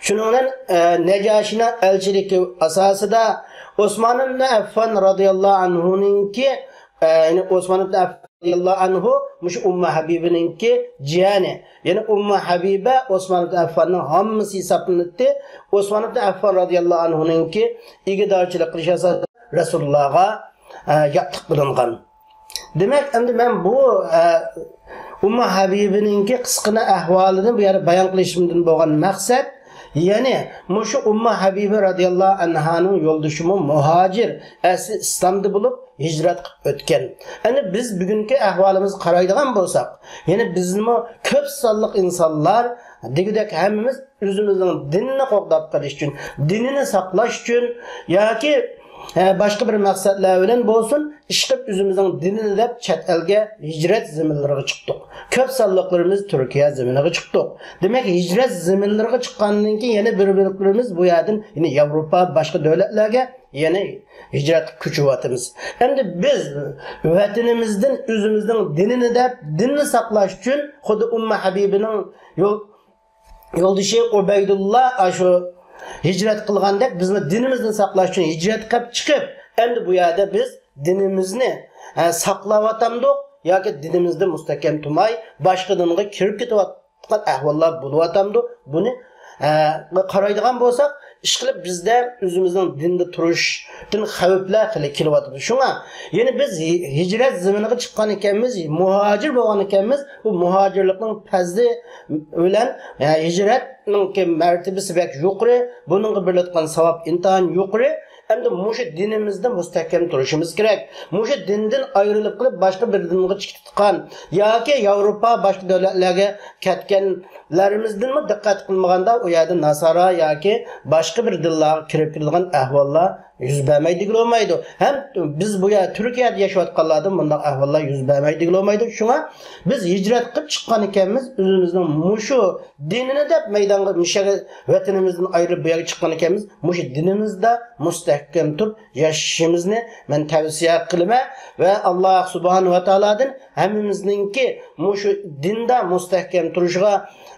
شۇنىڭ بىلەن، ئە، نەجاشىنىڭ ئەلچىلىكى ئاساسىدا ئوسمان ئىبن ئەففان رازىياللاھۇ ئەنھۇنىڭكى، ئە، يەنى ئوسمان ئىبن ئەففان رازىياللاھۇ ئەنھۇ مۇشۇ ئۇممۇ ھەبىبىنىڭكى جىيەنى. يەنى ئۇممۇ ھەبىبە ئوسمان ئىبن ئەففاننىڭ ھاممىسى ھېسابلىنىدۇ. ئوسمان ئىبن ئەففان رازىياللاھۇ ئەنھۇنىڭكى ئىگىدارچىلىق قىلىش ئاساسىدا رەسۇلۇللاغا، ئە، ياتلىق قىلىنغان. دېمەك، ئەمدى مەن بۇ، ئە، ئۇممۇ ھەبىبىنىڭكى قىسقىنا ئەھۋالىنى بۇ يەردە بايان قىلىشىمدىن بولغان مەقسەت، يەنى مۇشۇ ئۇممۇ ھەبىبە رازىياللاھۇ ئەنھانىڭ يولدىشىمۇ مۇھاجىر، ئەسلى ئىسلامدا بولۇپ ھىجرەت قىلىپ ئۆتكەن. ئەمدى بىز بۈگۈنكى ئەھۋالىمىزغا قارايدىغان بولساق، يەنى بىزمۇ كۆپ سانلىق ئىنسانلار دېگۈدەك ھەممىمىز ئۆزىمىزنىڭ دىنىنى قوغداپ قېلىش ئۈچۈن، دىنىنى ساقلاش ئۈچۈن ياكى، ئە، باشقا بىر مەقسەتلەر بىلەن بولسۇن، ئىشقىلىپ ئۆزىمىزنىڭ دىنىنى دەپ چەت ئەلگە ھىجرەت زېمىنلىرىغا چىقتۇق. كۆپ سانلىقلىرىمىز تۈركىيە زېمىنىغا چىقتۇق. دېمەك، ھىجرەت زېمىنلىرىغا چىققاندىن كېيىن يەنە بىر بىرلىرىمىز بۇ يەردىن يەنە ياۋروپا، باشقا دۆلەتلەرگە يەنە ھىجرەت قىلىپ كۆچۈۋاتىمىز. ئەمدى بىز ۋەتىنىمىزدىن ئۆزىمىزنىڭ دىنىنى دەپ، دىننى ساقلاش ئۈچۈن خۇددى ئۇممۇ ھەبىبىنىڭ يول يولدىشى ئۇبەيدۇللا ئاشۇ ھىجرەت قىلغاندەك، بىزمۇ دىنىمىزنى ساقلاش ئۈچۈن ھىجرەت قىلىپ چىقىپ، ئەمدى بۇ يەردە بىز دىنىمىزنى، ھە، ساقلاۋاتامدۇق، ياكى دىنىمىزدا مۇستەھكەم تۇرماي، باشقا دىنغا كىرىپ كېتىۋاتقان ئەھۋاللار بولۇۋاتامدۇ؟ بۇنى، ئە، قارايدىغان بولساق، ئىشقىلىپ بىزدە ئۆزىمىزنىڭ دىندا تۇرۇشتىن خەۋپلەر خېلى كېلىۋاتىدۇ. شۇڭا يەنە بىز ھىجرەت زېمىنىغا چىققان ئىكەنمىز، مۇھاجىر بولغان ئىكەنمىز، بۇ مۇھاجىرلىقنىڭ پەزلى بىلەن، ئە، ھىجرەتنىڭكى مەرتىۋىسى بەك يۇقىرى، بۇنىڭغا بېرىلىدىغان ساۋاب ئىنتايىن يۇقىرى. ئەمدى مۇشۇ دىنىمىزدا مۇستەھكەم تۇرۇشىمىز كېرەك. مۇشۇ دىندىن ئايرىلىپ قېلىپ، باشقا بىر دىنغا چىقىپ كېتىدىغان ياكى ياۋروپا، باشقا دۆلەتلەرگە كەتكەنلىرىمىزدىنمۇ دىققەت قىلمىغاندا، ئۇ يەردە ناسارا ياكى باشقا بىر دىنلارغا كىرىپ كېتىدىغان ئەھۋاللار يۈز بەرمەيدىغىلى بولمايدۇ. ھەم بىز بۇ يەر تۈركىيەدە ياشاۋاتقانلاردىن بۇنداق ئەھۋاللار يۈز بەرمەيدىغىلى بولمايدۇ. شۇڭا بىز ھىجرەت قىلىپ چىققان ئىكەنمىز، ئۆزىمىزنىڭ مۇشۇ دىنىنى دەپ مەيدانغا، مۇشۇ ۋەتىنىمىزدىن ئايرىلىپ بۇ يەرگە چىققان ئىكەنمىز، مۇشۇ دىنىمىزدا مۇستەھكەم تۇرۇپ ياشىشىمىزنى مەن تەۋسىيە قىلىمەن ۋە ئاللاھ سۇبھانەھۇ ۋە تائالادىن ھەممىمىزنىڭكى مۇشۇ دىندا مۇستەھكەم تۇرۇشىغا،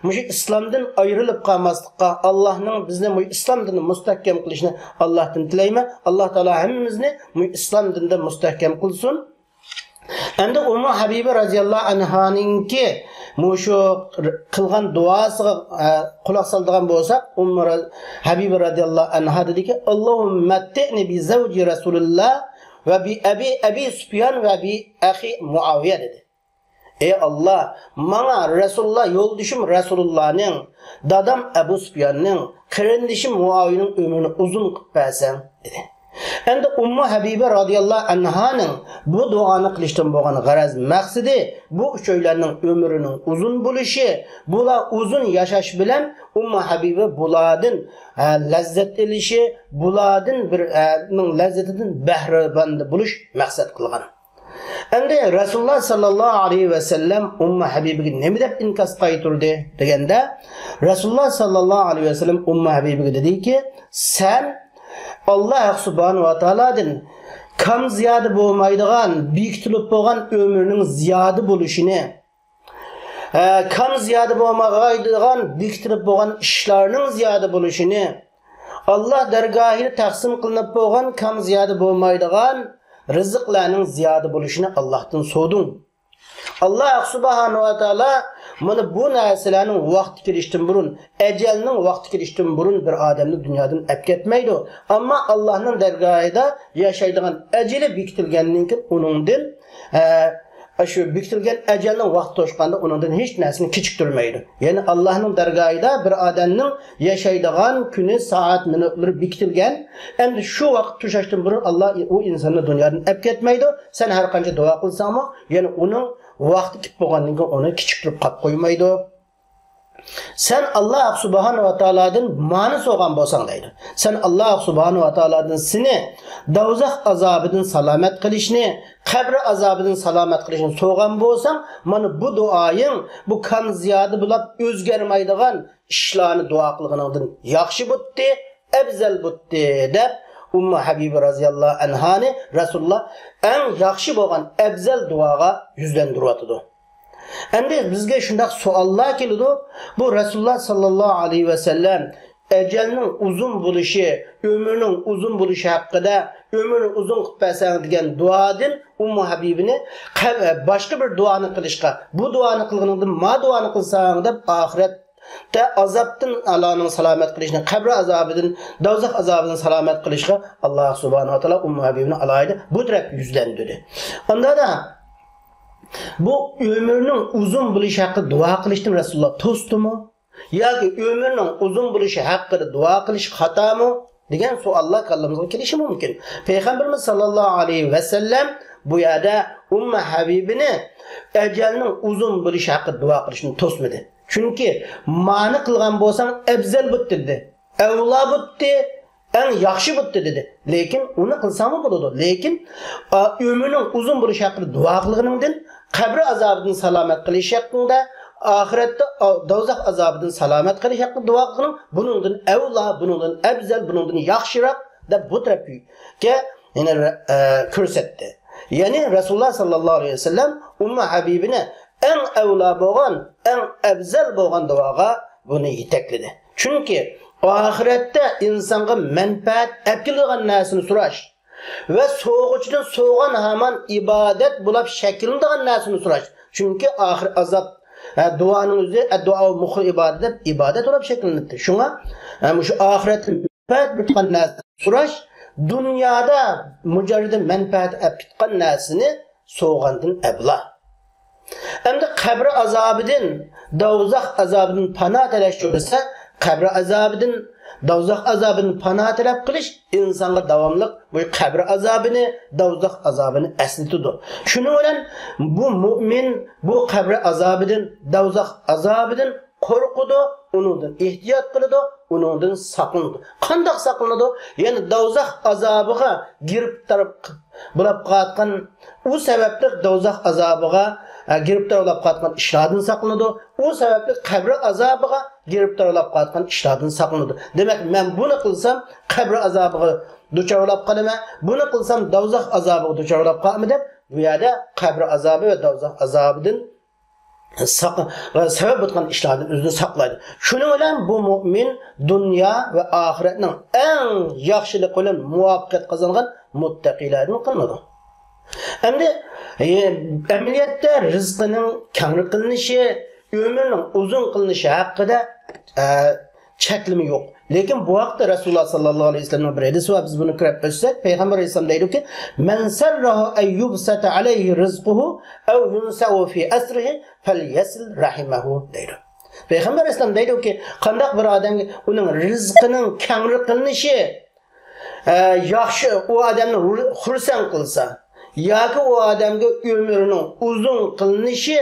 مۇشۇ ئىسلامدىن ئايرىلىپ قالماسلىققا، ئاللاھنىڭ بىزنى مۇشۇ ئىسلام دىنىدا مۇستەھكەم قىلىشىنى ئاللاھتىن تىلەيمەن. ئاللاھ تائالا ھەممىمىزنى مۇشۇ ئىسلام دىنىدا مۇستەھكەم قىلسۇن. ئەمدى ئۇممۇ ھەبىبە رازىياللاھۇ ئەنھانىڭكى مۇشۇ قىلغان دۇئاسىغا، ئە، قۇلاق سالىدىغان بولساق، ئۇممۇ را-، ھەبىبە رازىياللاھۇ ئەنھا دېدىكى، «اللهم متعني بزوج رسول الله وبأبي، أبي سفيان وبأخي معاوية» دېدى. «ئەي ئاللاھ، ماڭا رەسۇلۇللاھ، يولدىشىم رەسۇلۇللاھنىڭ، دادام ئەبۇ سۇپياننىڭ، قېرىندىشىم مۇئاۋىيەنىڭ ئۆمرىنى ئۇزۇن قىلىپ بەرسەڭ» دېدى. ئەمدى ئۇممۇ ھەبىبە رازىياللاھۇ ئەنھانىڭ بۇ دۇئانى قىلىشتىن بولغان غەرەز مەقسىتى، بۇ ئۈچەيلەننىڭ ئۆمرىنىڭ ئۇزۇن بولۇشى، بۇلار ئۇزۇن ياشاش بىلەن ئۇممۇ ھەبىبە بۇلاردىن، ھە، لەززەت ئېلىشى، بۇلاردىن بىر، ھە، نىڭ لەززىتىدىن بەھرىمەن بولۇش مەقسەت قىلغان. ئەمدى رەسۇلۇللاھ ساللاللاھۇ ئەلەيھى ۋەسەللەم ئۇممۇ ھەبىبىگە نېمە دەپ ئىنكاس قايتۇردى دېگەندە، رەسۇلۇللاھ ساللاللاھۇ ئەلەيھى ۋەسەللەم ئۇممۇ ھەبىبىگە دېدىكى، سەن ئاللاھ سۇبھانەھۇ ۋە تائالادىن كام زىيادە بولمايدىغان، بېكىتىلىپ بولغان ئۆمۈرنىڭ زىيادە بولۇشىنى، ھە، كام زىيادە بولمايدىغان، بېكىتىلىپ بولغان ئىشلارنىڭ زىيادە بولۇشىنى، ئاللاھ دەرگاھىدا تەقسىم قىلىنىپ بولغان كام زىيادە بولمايدىغان رىزىقلارنىڭ زىيادە بولۇشىنى ئاللاھتىن سورىدىڭ. ئاللاھ سۇبھانەھۇ ۋە تائالا مانا بۇ نەرسىلەرنىڭ ۋاقتى كېلىشتىن بۇرۇن، ئەجەلنىڭ ۋاقتى كېلىشتىن بۇرۇن بىر ئادەمنى دۇنيادىن ئەپ كەتمەيدۇ. ئەمما ئاللاھنىڭ دەرگاھىدا ياشايدىغان ئەجىلى بېكىتىلگەندىن كېيىن ئۇنىڭدىن، ئە، شۇ بېكىتىلگەن ئەجەلنىڭ ۋاقتى توشقاندا ئۇنىڭدىن ھېچ نەرسىنى كېچىكتۈرمەيدۇ. يەنى ئاللاھنىڭ دەرگاھىدا بىر ئادەمنىڭ ياشايدىغان كۈنى، سائەت، مىنۇتلىرى بېكىتىلگەن. ئەمدى شۇ ۋاقىت توشاشتىن بۇرۇن ئاللاھ ئۇ ئىنساننى دۇنيادىن ئەپ كەتمەيدۇ. سەن ھەر قانچە دۇئا قىلساڭمۇ، يەنى ئۇنىڭ ۋاقتى كېلىپ بولغاندىن كېيىن ئۇنى كېچىكتۈرۈپ قاپ قويمايدۇ. سەن ئاللاھ سۇبھانەھۇ ۋە تائالادىن مانى سورىغان بولساڭ دەيدۇ. سەن ئاللاھ سۇبھانەھۇ ۋە تائالادىن سېنى دوزاخ ئازابىدىن سالامەت قىلىشنى، قەبرە ئازابىدىن سالامەت قىلىشنى سورىغان بولساڭ، مانا بۇ دۇئايىڭ، بۇ كام زىيادە بولۇپ ئۆزگەرمەيدىغان ئىشلارنى دۇئا قىلغىنىڭدىن ياخشى بوپتى، ئەۋزەل بوپتى، دەپ ئۇممۇ ھەبىبە رازىياللاھۇ ئەنھانى رەسۇلۇللاھ ئەڭ ياخشى بولغان ئەۋزەل دۇئاغا يۈزلەندۈرۈۋاتىدۇ. ئەمدى بىزگە شۇنداق سوئاللار كېلىدۇ، بۇ رەسۇلۇللاھ ساللاللاھۇ ئەلەيھى ۋەسەللەم ئەجەلنىڭ ئۇزۇن بولۇشى، ئۆمرىنىڭ ئۇزۇن بولۇشى ھەققىدە، ئۆمرىنى ئۇزۇن قىلىپ بەرسەڭ دېگەن دۇئادىن ئۇممۇ ھەبىبىنى قە-، باشقا بىر دۇئانى قىلىشقا، بۇ دۇئانى قىلغىنىڭدىن ما دۇئانى قىلساڭ دەپ، ئاخىرەتتە ئازابتىن ئاللانىڭ سالامەت قىلىشىنى، قەبرە ئازابىدىن، دوزاخ ئازابىدىن سالامەت قىلىشقا ئاللاھ سۇبھانەھۇ ۋە تائالا ئۇممۇ ھەبىبىنى ئالاھىدە بۇ تەرەپكە يۈزلەندۈردى. ئاندا دا بۇ ئۆمرىنىڭ ئۇزۇن بولۇشى ھەققىدە دۇئا قىلىشتىن رەسۇلۇللاھ توستىمۇ؟ ياكى ئۆمرىنىڭ ئۇزۇن بولۇشى ھەققىدە دۇئا قىلىش خاتامۇ؟ دېگەن سوئاللار كاللىمىزغا كېلىشى مۇمكىن. پەيغەمبىرىمىز ساللاللاھۇ ئەلەيھى ۋەسەللەم بۇ يەردە ئۇممۇ ھەبىبىنى ئەجەلنىڭ ئۇزۇن بولۇشى ھەققىدە دۇئا قىلىشتىن توسمىدى. چۈنكى مانى قىلغان بولساڭ ئەۋزەل بوپتى دېدى. ئەۋلا بوپتى، ئەڭ ياخشى بوپتى دېدى. لېكىن ئۇنى قىلساڭمۇ بولىدۇ. لېكىن، ئا، ئۆمرىنىڭ ئۇزۇن بولۇشى ھەققىدە دۇئا قىلغىنىڭدىن، قەبرە ئازابىدىن سالامەت قىلىش ھەققىدە، ئاخىرەتتە، ئا، دوزاخ ئازابىدىن سالامەت قىلىش ھەققىدە دۇئا قىلغىنىڭ بۇنىڭدىن ئەۋلا، بۇنىڭدىن ئەۋزەل، بۇنىڭدىن ياخشىراق دەپ بۇ تەرەپكە يەنە، ئە، كۆرسەتتى. يەنى رەسۇلۇللاھ ساللاللاھۇ ئەلەيھى ۋەسەللەم ئۇممۇ ھەبىبىنى ئەڭ ئەۋلا بولغان، ئەڭ ئەۋزەل بولغان دۇئاغا بۇنى يېتەكلىدى. چۈنكى ئاخىرەتتە ئىنسانغا مەنپەئەت ئەپ كېلىدىغان نەرسىنى سوراش، ۋە سوغۇچىدىن سوغان ھامان ئىبادەت بولاپ شەكىللىنىدىغان نەرسىنى سوراش. چۈنكى ئاخىر ئازاب، ھە، دۇئانىڭ ئۆزى، ئەددۇئا مۇخۇل ئىبادە دەپ ئىبادەت بولاپ شەكىللىنىدۇ. شۇڭا، ھە، مۇشۇ ئاخىرەتتە مەنپەئەت بېرىدىغان نەرسىنى سوراش دۇنيادا مۇجەررىدى مەنپەئەت ئەپ تۇتقان نەرسىنى سوغاندىن ئەۋلا. ئەمدى قەبرە ئازابىدىن، دوزاخ ئازابىدىن پانا تىلەش دېسە، قەبرە ئازابىدىن، دوزاخ ئازابىدىن پانا تىلەپ قېلىش ئىنسانغا داۋاملىق بۇ قەبرە ئازابىنى، دوزاخ ئازابىنى ئەسلىتىدۇ. شۇنىڭ بىلەن بۇ مۇئمىن بۇ قەبرە ئازابىدىن، دوزاخ ئازابىدىن قورقىدۇ، ئۇنىڭدىن ئېھتىيات قىلىدۇ، ئۇنىڭدىن ساقلىنىدۇ. قانداق ساقلىنىدۇ؟ يەنى دوزاخ ئازابىغا گىرىپتار بولاپ قالغان، ئۇ سەۋەبلىك دوزاخ ئازابىغا، ئە، گىرىپتار بولاپ قالغان ئىشلاردىن ساقلىنىدۇ. ئۇ سەۋەبلىك قەبرە ئازابىغا گىرىپتار بولاپ قالغان ئىشلاردىن ساقلىنىدۇ. دېمەك، مەن بۇنى قىلسام، قەبرە ئازابىغا دۇچار بولاپ قالىمەن، بۇنى قىلسام، دوزاخ ئازابىغا دۇچار بولاپ قالىمەن دەپ، بۇ يەردە قەبرە ئازابى ۋە دوزاخ ئازابىدىن ساق-، سەۋەب بولىدىغان ئىشلاردىن ئۆزىنى ساقلايدۇ. شۇنىڭ بىلەن بۇ مۇئمىن دۇنيا ۋە ئاخىرەتنىڭ ئەڭ ياخشىلىقى بىلەن مۇۋەپپەقىيەت قازانغان مۇتتەقىيلەردىن قىلىنىدۇ. ئەمدى، ئە، ئەمەلىيەتتە رىزقىنىڭ كەڭرى قىلىنىشى، ئۆمرىنىڭ ئۇزۇن قىلىنىشى ھەققىدە، ئە، چەكلىمە يوق. لېكىن بۇ ھەقتە رەسۇلۇللا ساللاللاھۇ ئەلەيھى ۋەسەللەمنىڭ بىر ھەدىسى بار. بىز بۇنى كۆرۈپ ئۆتسەك، پەيغەمبەر ئەلەيھىسسالام دەيدۇكى، مەن سەررەھۇ ئەن يۇبسەتە ئەلەيھى رىزقۇھۇ ئەۋ يۇنسەئۇ فى ئەسرىھى فەليەسىل رەھىمەھۇ دەيدۇ. پەيغەمبەر ئەلەيھىسسالام دەيدۇكى، قانداق بىر ئادەمگە ئۇنىڭ رىزقىنىڭ كەڭرى قىلىنىشى، ئە، ياخشى، ئۇ ئادەمنى خۇر-، خۇرسەن قىلسا ياكى ئۇ ئادەمگە ئۆمرىنىڭ ئۇزۇن قىلىنىشى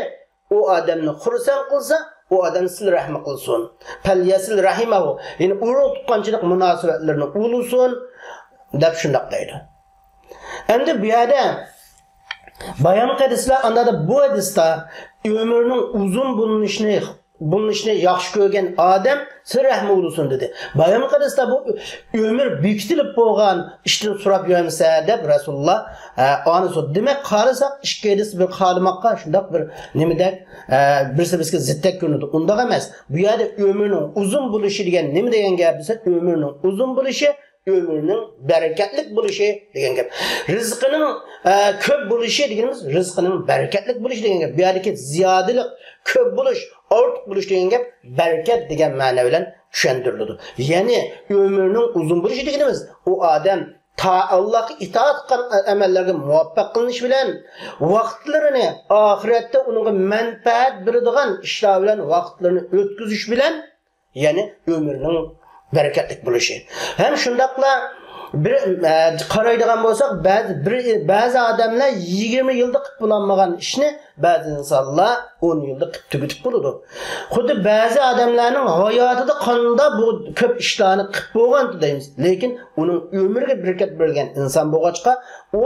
ئۇ ئادەمنى خۇرسەن قىلسا، ئۇ ئادەم سىلە رەھمى قىلسۇن. پەليەسىل رەھىمەھۇ، يەنى ئۇرۇق تۇغقانچىلىق مۇناسىۋەتلىرىنى ئۇلىسۇن، دەپ شۇنداق دەيدۇ. ئەمدى بۇ يەردە بايام قىلىسىلەر، ئاندا بۇ ھەدىستە ئۆمرىنىڭ ئۇزۇن بولۇنۇشىنى، بولۇنۇشىنى ياخشى كۆرگەن ئادەم سىلە رەھمى ئۇلىسۇن دېدى. بايام قىلىسىلەر بۇ ئۆمۈر بېكىتىلىپ بولغان ئىشتىن سوراپ يۈرمىسە دەپ رەسۇلۇللا، ئە، ئانى سورىدى. دېمەك، قارىساق، ئىككى ھەدىس بىر خالىماققا شۇنداق بىر نېمىدەك، ئە، بىرسى بىرسىگە زىتتەك كۆرۈنىدۇ. ئۇنداق ئەمەس. بۇ يەردە ئۆمرىنىڭ ئۇزۇن بولۇشى دېگەن نېمە دېگەن گەپ دېسە، ئۆمرىنىڭ ئۇزۇن بولۇشى، ئۆمرىنىڭ بەرىكەتلىك بولۇشى دېگەن گەپ. رىزقىنىڭ، ئە، كۆپ بولۇشى دېگىنىمىز رىزقىنىڭ بەرىكەتلىك بولۇشى دېگەن گەپ. بۇ يەردىكى زىيادىلىق، كۆپ بولۇش، ئارتۇق بولۇش دېگەن گەپ بەرىكەت دېگەن مەنە بىلەن چۈشەندۈرۈلىدۇ. يەنى ئۆمرىنىڭ ئۇزۇن بولۇشى دېگىنىمىز ئۇ ئادەم تا-، ئاللاھقا ئىتائەت قىلغان ئەمەللەرگە مۇۋەپپەق قىلىنىش بىلەن، ۋاقىتلىرىنى ئاخىرەتتە ئۇنىڭغا مەنپەئەت بېرىدىغان ئىشلار بىلەن ۋاقىتلىرىنى ئۆتكۈزۈش بىلەن، يەنى ئۆمرىنىڭ بەرىكەتلىك بولۇشى. ھەم شۇنداقلا بىر، ئە، قارايدىغان بولساق، بەزى، بىر، بەزى ئادەملەر يىگىرمە يىلدا قىلىپ بولالمىغان ئىشنى بەزى ئىنسانلار ئون يىلدا قىلىپ تۈگىتىپ بولىدۇ. خۇددى بەزى ئادەملەرنىڭ ھاياتىدا قانداق بۇ كۆپ ئىشلارنى قىلىپ بولغانتى دەيمىز. لېكىن ئۇنىڭ ئۆمرىگە بەرىكەت بېرىلگەن ئىنسان بولغاچقا، ئۇ،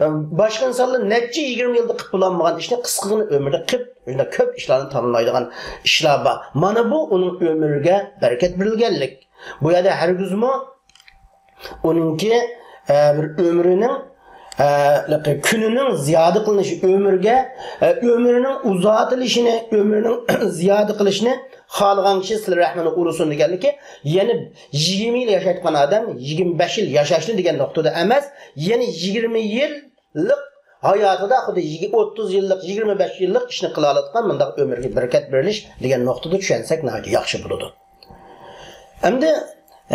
ئە، باشقا ئىنسانلار نەچچە يىگىرمە يىلدا قىلىپ بولالمىغان ئىشنى قىسقىغىنە ئۆمرىدە قىلىپ، شۇنداق كۆپ ئىشلارنى تاماملايدىغان ئىشلار بار. مانا بۇ ئۇنىڭ ئۆمرىگە بەرىكەت بېرىلگەنلىك. بۇ يەردە ھەرگىزمۇ ئۇنىڭكى، ئە، بىر ئۆمرىنىڭ، ئە، كۈنىنىڭ زىيادە قىلىنىشى، ئۆمرىگە، ئە، ئۆمرىنىڭ ئۇزارتىلىشىنى، ئۆمرىنىڭ زىيادە قىلىشىنى خالىغان كىشى سىلە رەھمىنى ئۇرسۇن دېگەنلىكى، يەنى يىگىرمە يىل ياشايدىغان ئادەم يىگىرمە بەش يىل ياشاشنى دېگەن نۇقتىدا ئەمەس، يەنى يىگىرمە يىللىق ھاياتىدا خۇددى يىگىر-، ئوتتۇز يىللىق، يىگىرمە بەش يىللىق ئىشنى قىلالىدىغان مۇنداق ئۆمۈرگە بەرىكەت بېرىلىش دېگەن نۇقتىدا چۈشەنسەك ناھايىتى ياخشى بولىدۇ. ئەمدى،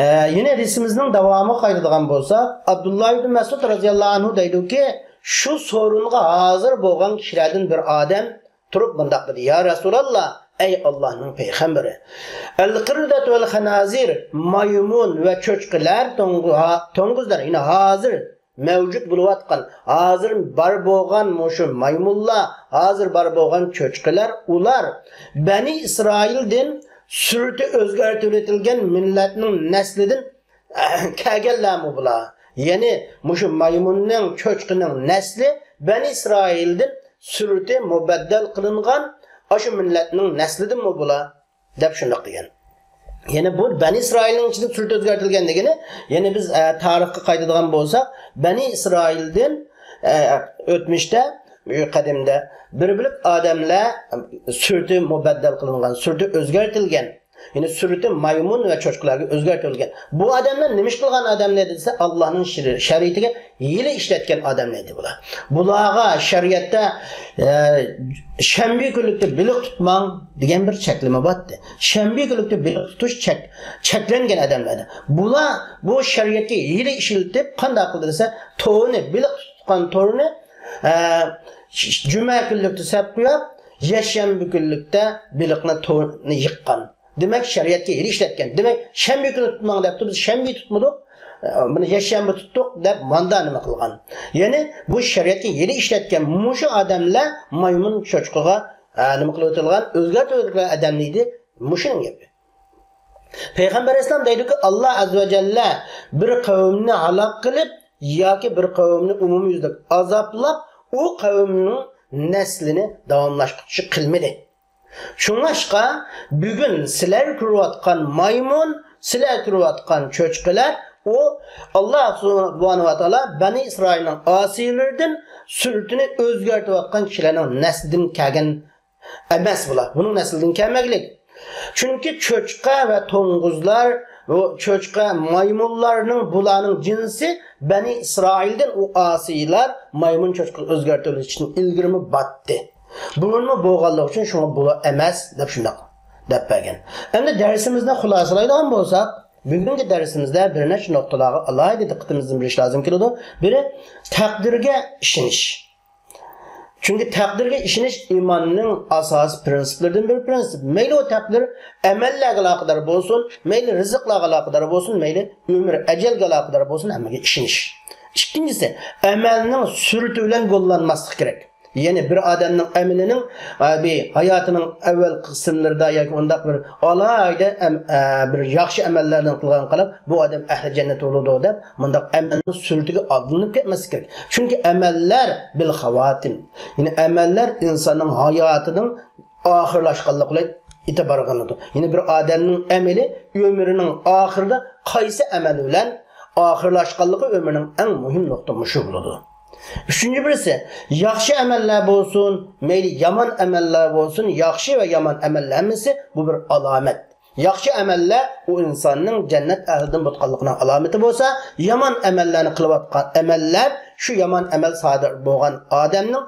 ئە، يەنە ھەدىسىمىزنىڭ داۋامىغا قايتىدىغان بولساق، ئابدۇللا ئىبن مەسئۇد رەزىياللاھۇ ئەنھۇ دەيدۇكى، شۇ سورۇنغا ھازىر بولغان كىشىلەردىن بىر ئادەم تۇرۇپ مۇنداق دېدى، يا رەسۇلاللا، ئەي ئاللاھنىڭ پەيغەمبىرى، ئەلقىردەتۇ ۋەلخەنازىر، مايمۇن ۋە چوچقىلار، توڭگۇ-، ھا-، توڭگۇزلار، يەنى ھازىر مەۋجۇت بولۇۋاتقان، ھازىر بار بولغان مۇشۇ مايمۇنلار، ھازىر بار بولغان چوچقىلار، ئۇلار بەنى ئىسرائىلدىن سۈرىتى ئۆزگەرتىۋېتىلگەن مىللەتنىڭ نەسلىدىن كەلگەنلەرمۇ بۇلار؟ يەنى مۇشۇ مايمۇننىڭ، چوچقىنىڭ نەسلى بەنى ئىسرائىلدىن سۈرىتى مۇبەددەل قىلىنغان ئاشۇ مىللەتنىڭ نەسلىدىنمۇ بۇلار؟ دەپ شۇنداق دېگەن. يەنى بۇ بەنى ئىسرائىلنىڭ ئىچىدە سۈرىتى ئۆزگەرتىلگەن دېگىنى، يەنى بىز، ئە، تارىخقا قايتىدىغان بولساق، بەنى ئىسرائىلدىن، ئە، ئۆتمۈشتە، قەدىمدە بىر بۆلەك ئادەملەر سۈرىتى مۇبەددەل قىلىنغان، سۈرىتى ئۆزگەرتىلگەن. يەنى سۈرىتى مايمۇن ۋە چوشقىلارغا ئۆزگەرتىلگەن. بۇ ئادەملەر نېمە ئىش قىلغان ئادەملەر دېسە، ئاللانىڭ شەرى-، شەرىئىتىگە ھىيلە ئىشلەتكەن ئادەملەر ئىدى بۇلار. بۇلارغا شەرىئەتتە، ئە، شەنبە كۈنلۈكتە بېلىق تۇتماڭ دېگەن بىر چەكلىمە بار ئىدى. شەنبە كۈنلۈكتە بېلىق تۇتۇش چەك-، چەكلەنگەن ئادەملەردە. بۇلار بۇ شەرىئەتكە ھىيلە ئىشلىتىپ، قانداق قىلدى دېسە، تورنى، بېلىق تۇتقان تورنى، ئە، جۈمە كۈنلۈكتە سەپ قويۇپ، يەكشەنبە كۈنلۈكتە بېلىقنى، تورنى يىغقان. دېمەك، شەرىئەتكە ھىيلە ئىشلەتكەن. دېمەك، شەنبە كۈنى تۇتماڭ دەپتۇ، بىز شەنبە تۇتمىدۇق، ئە، بۇنى يەكشەنبە تۇتتۇق دەپ ماندا نېمە قىلغان. يەنى بۇ شەرىئەتكە ھىيلە ئىشلەتكەن مۇشۇ ئادەملەر مايمۇن چوشقىغا، ئە، نېمە قىلىۋېتىلغان، ئۆزگەرتىۋېتىلگەن ئادەملەر ئىدى. مۇشۇنىڭ گېپى. پەيغەمبەر ئەلەيھىسسالام دەيدۇكى، ئاللا ئەززە ۋە جەللە بىر قەۋمنى ھالاك قىلىپ ياكى بىر قەۋمنى ئومۇميۈزلۈك ئازابلاپ، ئۇ قەۋمنىڭ نەسلىنى داۋاملاشقۇچى قىلمىدى. شۇڭلاشقا، بۈگۈن سىلەر كۆرۈۋاتقان مايمۇن، سىلەر كۆرۈۋاتقان چۆچقىلەر، ئۇ ئاللا سۇبھانەھۇ ۋە تائالا بەنى ئىسرائىلنىڭ ئاسىيلىرىدىن سۈرىتىنى ئۆزگەرتىۋاتقان كىشىلەرنىڭ نەسلىدىن كەلگەن ئەمەس بۇلار. بۇنىڭ نەسلىدىن كەلمەكلىك. چۈنكى چۆچقە ۋە توڭگۇزلار، بۇ چۆچقە مايمۇنلارنىڭ، بۇلارنىڭ جىنسى بەنى ئىسرائىلدىن ئۇ ئاسىيلار مايمۇن چۆچقىگە ئۆزگەرتىۋېلىشتىن ئىلگىرىمۇ باتتى. بۇرۇنمۇ بولغانلىقى ئۈچۈن شۇڭا بۇلار ئەمەس دەپ شۇنداق دەپ بەرگەن. ئەمدى دەرسىمىزنى خۇلاسىلايدىغان بولساق، بۈگۈنكى دەرسىمىزدە بىر نەچچە نۇقتىلارغا ئالاھىدە دىققىتىمىزنى بېرىش لازىم كېلىدۇ. بىرى، تەقدىرگە ئىشىنىش. چۈنكى تەقدىرگە ئىشىنىش ئىماننىڭ ئاساسىي پىرىنسىپلىرىدىن بىر پىرىنسىپ. مەيلى ئۇ تەقدىر ئەمەللەرگە ئالاقىدار بولسۇن، مەيلى رىزىقلارغا ئالاقىدار بولسۇن، مەيلى ئۆمۈر، ئەجەلگە ئالاقىدار بولسۇن، ھەممىگە ئىشىنىش. ئىككىنچىسى، ئەمەلنىڭ سۈرىتى بىلەن گوللانماسلىق كېرەك. يەنى بىر ئادەمنىڭ ئەمىلىنىڭ، ئە، بىر ھاياتىنىڭ ئەۋۋەلقى قىسىملىرىدا ياكى ئۇنداق بىر ئالاھىدە ئەم-، ئە، بىر ياخشى ئەمەللەرنى قىلغان قاراپ، بۇ ئادەم ئەھلى جەننەت بولىدۇ دەپ، مۇنداق ئەمەلنىڭ سۈرىتىگە ئادلىنىپ كەتمەسلىك كېرەك. چۈنكى ئەمەللەر بىل خاۋاتىم. يەنى ئەمەللەر ئىنساننىڭ ھاياتىنىڭ ئاخىرلاشقانلىقى بىلەن ئېتىبارغا ئېلىنىدۇ. يەنى بىر ئادەمنىڭ ئەمىلى ئۆمرىنىڭ ئاخىرىدا قايسى ئەمەل بىلەن ئاخىرلاشقانلىقى ئۆمرىنىڭ ئەڭ مۇھىم نۇقتا مۇشۇ بولىدۇ. ئۈچىنچى بىرسى، ياخشى ئەمەللەر بولسۇن، مەيلى يامان ئەمەللەر بولسۇن، ياخشى ۋە يامان ئەمەللەر ھەممىسى بۇ بىر ئالامەت. ياخشى ئەمەللەر ئۇ ئىنساننىڭ جەننەت ئەھلىدىن بولغانلىقىنىڭ ئالامىتى بولسا، يامان ئەمەللەرنى قىلىۋاتقان ئەمەللەر شۇ يامان ئەمەل سادىر بولغان ئادەمنىڭ،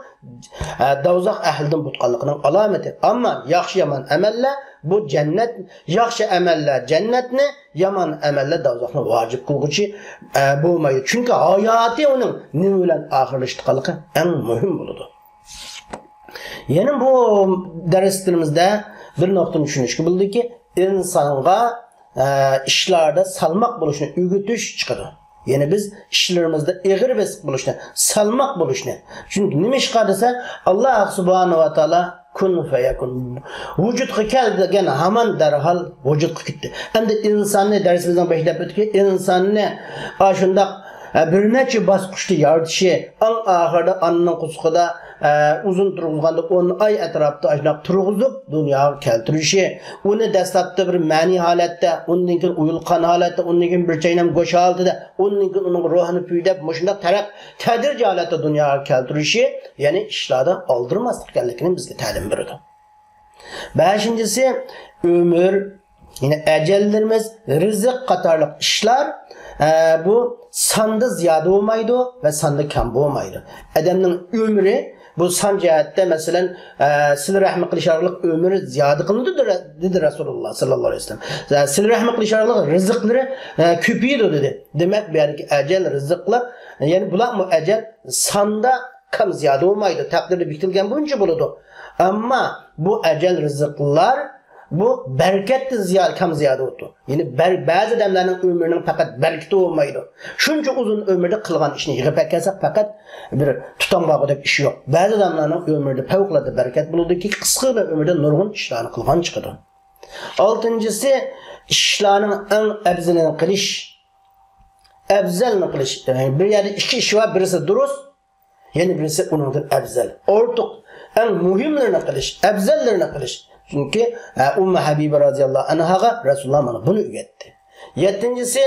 ئە، دوزاخ ئەھلىدىن بولغانلىقىنىڭ ئالامىتى. ئەمما ياخشى يامان ئەمەللەر بۇ جەننەت، ياخشى ئەمەللەر جەننەتنى، يامان ئەمەللەر دوزاخنى ۋاجىپ قىلغۇچى، ئە، بولمايدۇ. چۈنكى ھاياتى ئۇنىڭ نېمە بىلەن ئاخىرلىشىدىغانلىقى ئەڭ مۇھىم بولىدۇ. يەنە بۇ دەرسلىرىمىزدە بىر نۇقتىنى چۈشىنىشكە بولىدۇكى، ئىنسانغا، ئە، ئىشلاردا سالماق بولۇشنى ئۆگىتىش چىقىدۇ. يەنى بىز ئىشلىرىمىزدا ئېغىر بېسىق بولۇشنى، سالماق بولۇشنى. چۈنكى نېمىشقا دېسە، ئاللا سۇبھانەھۇ ۋە تائالا كۇن فەيەكۇن. ۋۇجۇدقا كەل دېگەن ھامان دەرھال ۋۇجۇدقا كەتتى. ئەمدى ئىنساننى، دەرسىمىزنىڭ بېشىدا دەپ ئۆتتۇق، ئىنساننى ئاشۇنداق، ئە، بىر نەچچە باسقۇچتا يارىتىشى، ئەڭ ئاخىرىدا ئانىنىڭ قورسىقىدا، ئە، ئۇزۇن تۇرغۇزغاندا ئون ئاي ئەتراپىدا ئاشۇنداق تۇرغۇزۇپ دۇنياغا كەلتۈرۈشى، ئۇنى دەسلەپتە بىر مەنىي ھالەتتە، ئۇندىن كېيىن ئويۇلقان ھالەتتە، ئۇندىن كېيىن بىر چاينام گۆش ھالىتىدە، ئۇندىن كېيىن ئۇنىڭ روھىنى پۈۋدەپ، مۇشۇنداق تەرەپ-، تەدرىجىي ھالەتتە دۇنياغا كەلتۈرۈشى، يەنى ئىشلاردا ئالدىرىماسلىق ئىكەنلىكىنى بىزگە تەلىم بېرىدۇ. بەشىنچىسى، ئۆمۈر، يەنى ئەجەللىرىمىز، رىزىق قاتارلىق ئىشلار، ئە، بۇ ساندا زىيادە بولمايدۇ ۋە ساندا كەم بولمايدۇ. ئادەمنىڭ ئۆمرى بۇ سان جەھەتتە، مەسىلەن، ئە، سىلە رەھمى قىلىش ئارقىلىق ئۆمرى زىيادە قىلىنىدۇ، دېدى رەسۇلۇللا ساللاللاھۇ ئەلەيھى ۋەسەللەم. ئە، سىلە رەھمى قىلىش ئارقىلىق رىزىقلىرى، ئە، كۆپىيىدۇ، دېدى. دېمەك، بۇ يەردىكى ئەجەل، رىزىقلار، يەنى بۇلارمۇ ئەجەل ساندا كەم زىيادە بولمايدۇ، تەقدىردە بېكىتىلگەن بويىچە بولىدۇ. ئەمما بۇ ئەجەل، رىزىقلار بۇ بەرىكەتتە زىيادە، كەم زىيادە بولىدۇ. يەنى بەر-، بەزى ئادەملەرنىڭ ئۆمرىنىڭ پەقەت بەرىكىتى بولمايدۇ. شۇنچە ئۇزۇن ئۆمۈردە قىلغان ئىشنى يىغىپ ئەكەلسەك، پەقەت بىر تۇتام بارغۇدەك ئىش يوق. بەزى ئادەملەرنىڭ ئۆمرىدە پەۋقۇلئاددە بەرىكەت بولىدۇكى، قىسقىلا ئۆمرىدە نۇرغۇن ئىشلارنى قىلغان چىقىدۇ. ئالتىنچىسى، ئىشلارنىڭ ئەڭ ئەپزىلىنى قىلىش. ئەپزەلنى قىلىش. بىر يەردە ئىككى ئىش بار، بىرسى دۇرۇس، يەنە بىرسى ئۇنىڭدىن ئەپزەل، ئارتۇق، ئەڭ مۇھىملىرىنى قىلىش، ئەپزەللىرىنى قىلىش. چۈنكى، ئە، ئۇممۇ ھەبىبە رازىياللاھۇ ئەنھاغا رەسۇلۇللا مانا بۇنى ئۆگەتتى. يەتتىنچىسى،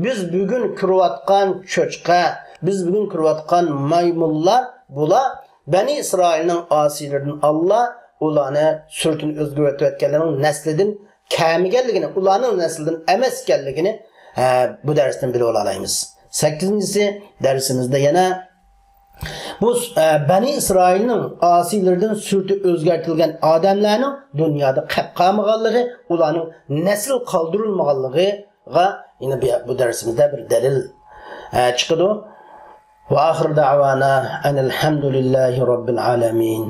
بىز بۈگۈن كۆرۈۋاتقان چۆچقە، بىز بۈگۈن كۆرۈۋاتقان مايمۇنلار، بۇلار بەنى ئىسرائىلنىڭ ئاسىيلىرىدىن، ئاللا ئۇلارنى سۈرىتىنى ئۆزگەرتىۋەتكەنلەرنىڭ نەسلىدىن كەلمىگەنلىكىنى، ئۇلارنىڭ نەسلىدىن ئەمەس ئىكەنلىكىنى، ئە، بۇ دەرستىن بىلىپ ئالالايمىز. سەككىزىنچىسى، دەرسىمىزدە يەنە بۇ، ئە، بەنى ئىسرائىلنىڭ ئاسىيلىرىدىن سۈرىتى ئۆزگەرتىلگەن ئادەملەرنىڭ دۇنيادا قېلىپ قالمىغانلىقى، ئۇلارنىڭ نەسىل قالدۇرۇلمىغانلىقىغا يەنە بۇ، بۇ دەرسىمىزدە بىر دەلىل، ئە، چىقىدۇ. وآخر دعوانا أن الحمد لله رب العالمين.